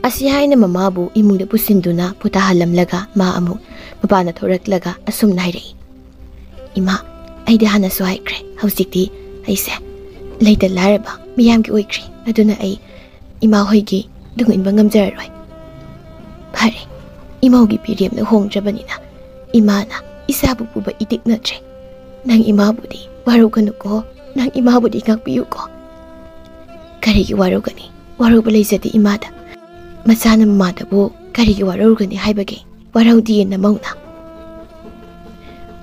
ꯑꯁꯤ ꯍꯥꯏꯅ ꯃꯃꯥꯕꯨ ꯏꯃꯨꯡꯗ ꯄꯨꯁꯤꯟꯗꯨꯅ ꯄꯣꯊꯥꯍꯜꯂꯝꯂꯒ ꯃꯥ ꯑꯃꯨꯛ ꯃꯄꯥꯟꯗ ꯊꯣꯔꯛꯂꯒ ꯑꯁꯨꯝꯅ ꯍꯥꯏꯔꯛꯏ, "ꯏꯃꯥ, ꯑꯩꯗꯤ ꯍꯥꯟꯅꯁꯨ ꯍꯥꯏꯈ꯭ꯔꯦ, ꯍꯧꯖꯤꯛꯇꯤ ꯑꯩꯁꯦ ꯂꯩꯇ ꯂꯥꯏꯔꯕ ꯃꯤꯌꯥꯝꯒꯤ ꯑꯣꯏꯈ꯭ꯔꯦ꯫ ꯑꯗꯨꯅ ꯑꯩ ꯏꯃꯥ ꯍꯣꯏꯒꯤ ꯇꯨꯡ ꯏꯟꯕ ꯉꯝꯖꯔꯔꯣꯏ꯫ ꯐꯔꯦ, ꯏꯃꯧꯒꯤ ꯐꯤꯔꯦꯝꯅ ꯍꯣꯡꯗ꯭ꯔꯕꯅꯤꯅ ꯏꯃꯥꯅ ꯏꯆꯥꯕꯨ ꯄꯨꯕ ꯏꯇꯤꯛ ꯅꯠꯇ꯭ꯔꯦ꯫ ꯅꯪ ꯏꯃꯥꯕꯨꯗꯤ ꯋꯥꯔꯧꯒꯅꯨꯀꯣ, ꯅꯪ ꯏꯃꯥꯕꯨꯗꯤ ꯉꯥꯛꯄꯤꯌꯨꯀꯣ"꯫ "ꯀꯔꯤꯒꯤ ꯋꯥꯔꯧꯒꯅꯤ? ꯋꯥꯔꯧꯕ ꯂꯩꯖꯗꯦ ꯏꯃꯥꯗ꯫ ꯃꯆꯥꯅ ꯃꯃꯥꯗꯕꯨ ꯀꯔꯤꯒꯤ ꯋꯥꯔꯧꯔꯨꯒꯅꯤ ꯍꯥꯏꯕꯒꯦ? ꯋꯥꯔꯧꯗꯤꯌꯦ ꯅꯃꯧꯅ꯫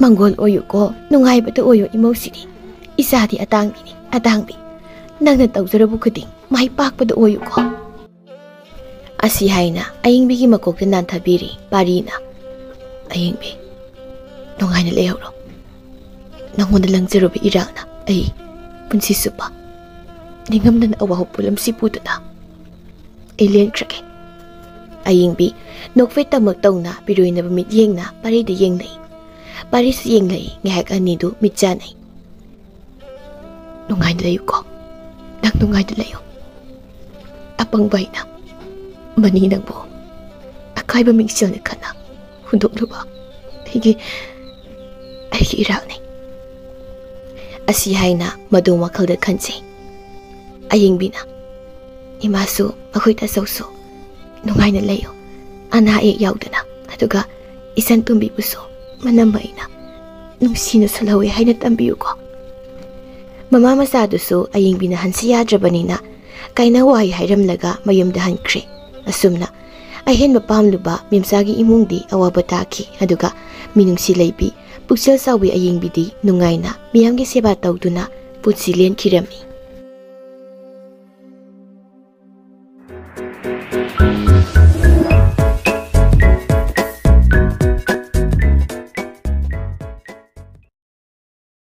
ꯃꯪꯒꯣꯜ ꯑꯣꯏꯌꯨꯀꯣ, ꯅꯨꯡꯉꯥꯏꯕꯗ ꯑꯣꯏꯌꯨ ꯏꯃꯧꯁꯤꯗꯤ꯫ ꯏꯆꯥꯗꯤ ꯑꯇꯥꯡꯕꯤꯅꯤ, ꯑꯇꯥꯡꯕꯤ꯫ ꯅꯪꯅ ꯇꯧꯖꯔꯨꯕ ꯈꯨꯗꯤꯡ ꯃꯥꯏ ꯄꯥꯛꯄꯗ ꯑꯣꯏꯌꯨꯀꯣ"꯫ ꯑꯁꯤ ꯍꯥꯏꯅ ꯑꯌꯤꯡꯕꯤꯒꯤ ꯃꯀꯣꯛꯇ ꯅꯥꯟꯊꯕꯤꯔꯤ ꯄꯥꯔꯤꯅ꯫ "ꯑꯌꯤꯡꯕꯤ, ꯅꯨꯡꯉꯥꯏꯅ ꯂꯩꯍꯧꯔꯣ꯫ ꯅꯪꯉꯣꯟꯗ ꯂꯪꯖꯔꯨꯕ ꯏꯔꯥꯜꯅ ꯑꯩ ꯄꯨꯟꯁꯤ ꯆꯨꯞꯄ ꯅꯤꯡꯉꯝꯗꯅ ꯑꯋꯥꯕ ꯄꯣꯠꯂꯝꯁꯤ ꯄꯨꯗꯨꯅ ꯑꯩ ꯂꯦꯟꯈ꯭ꯔꯒꯦ"꯫ ꯑꯌꯤꯡꯕꯤ ꯅꯣꯛꯐꯦꯠ ꯇꯃꯛ ꯇꯧꯅ ꯄꯤꯔꯣꯏꯅꯕ ꯃꯤꯠꯌꯦꯡꯅ ꯄꯥꯔꯤꯗ ꯌꯦꯡꯅꯩ꯫ ꯄꯥꯔꯤꯁꯨ ꯌꯦꯡꯂꯛꯏ꯫ ꯉꯥꯏꯍꯥꯛ ꯑꯅꯤꯗꯨ ꯃꯤꯠ ꯆꯥꯟꯅꯩ꯫ "ꯅꯨꯡꯉꯥꯏꯅ ꯂꯩꯌꯨꯀꯣ꯫ ꯅꯪ ꯅꯨꯡꯉꯥꯏꯅ ꯂꯩꯌꯨ꯫ ꯑꯄꯪꯕ ꯑꯩꯅ ꯃꯅꯤ ꯅꯪꯕꯨ ꯑꯀꯥꯏꯕ ꯃꯤꯡꯁꯦꯜꯅ ꯈꯟꯅ ꯍꯨꯟꯗꯣꯛꯂꯨꯕ ꯑꯩꯒꯤ, ꯑꯩꯒꯤ ꯏꯔꯥꯜꯅꯤ"꯫ ꯑꯁꯤ ꯍꯥꯏꯅ ꯃꯗꯨ ꯋꯥꯈꯜꯗ ꯈꯟꯖꯩ꯫ ꯑꯌꯤꯡꯕꯤꯅ, "ꯏꯃꯥꯁꯨ, ꯑꯩꯈꯣꯏ ꯇꯥꯆꯧꯁꯨ ꯅꯨꯡꯉꯥꯏꯅ ꯂꯩꯌꯨ, ꯑꯅꯥ ꯑꯌꯦꯛ ꯌꯥꯎꯗꯅ꯫ ꯑꯗꯨꯒ ꯏꯆꯟ ꯇꯣꯝꯕꯤꯕꯨꯁꯨ ꯃꯅꯝꯃ ꯑꯩꯅ ꯅꯨꯡꯁꯤꯅ ꯁꯣꯜꯍꯧꯋꯦ ꯍꯥꯏꯅ ꯇꯝꯕꯤꯌꯨꯀꯣ"꯫ ꯃꯃꯥ ꯃꯆꯥꯗꯨꯁꯨ ꯑꯌꯤꯡꯕꯤꯅ ꯍꯟꯁꯤ ꯌꯥꯗ꯭ꯔꯕꯅꯤꯅ ꯀꯥꯏꯅ ꯋꯥꯍꯩ ꯍꯥꯏꯔꯝꯂꯒ ꯃꯌꯨꯝꯗ ꯍꯟꯈ꯭ꯔꯦ꯫ ꯑꯁꯨꯝꯅ ꯑꯍꯦꯟꯕ ꯄꯥꯝꯂꯨꯕ ꯃꯦꯝꯆꯥꯒꯤ ꯏꯃꯨꯡꯗꯤ ꯑꯋꯥꯕ ꯇꯥꯈꯤ꯫ ꯑꯗꯨꯒ ꯃꯤꯅꯨꯡꯁꯤ ꯂꯩꯕꯤ ꯄꯨꯛꯆꯦꯜ ꯆꯥꯎꯕꯤ ꯑꯌꯤꯡꯕꯤꯗꯤ ꯅꯨꯡꯉꯥꯏꯅ ꯃꯤꯌꯥꯝꯒꯤ ꯁꯦꯕꯥ ꯇꯧꯗꯨꯅ ꯄꯨꯟꯁꯤ ꯂꯦꯟꯈꯤꯔꯝꯃꯤ꯫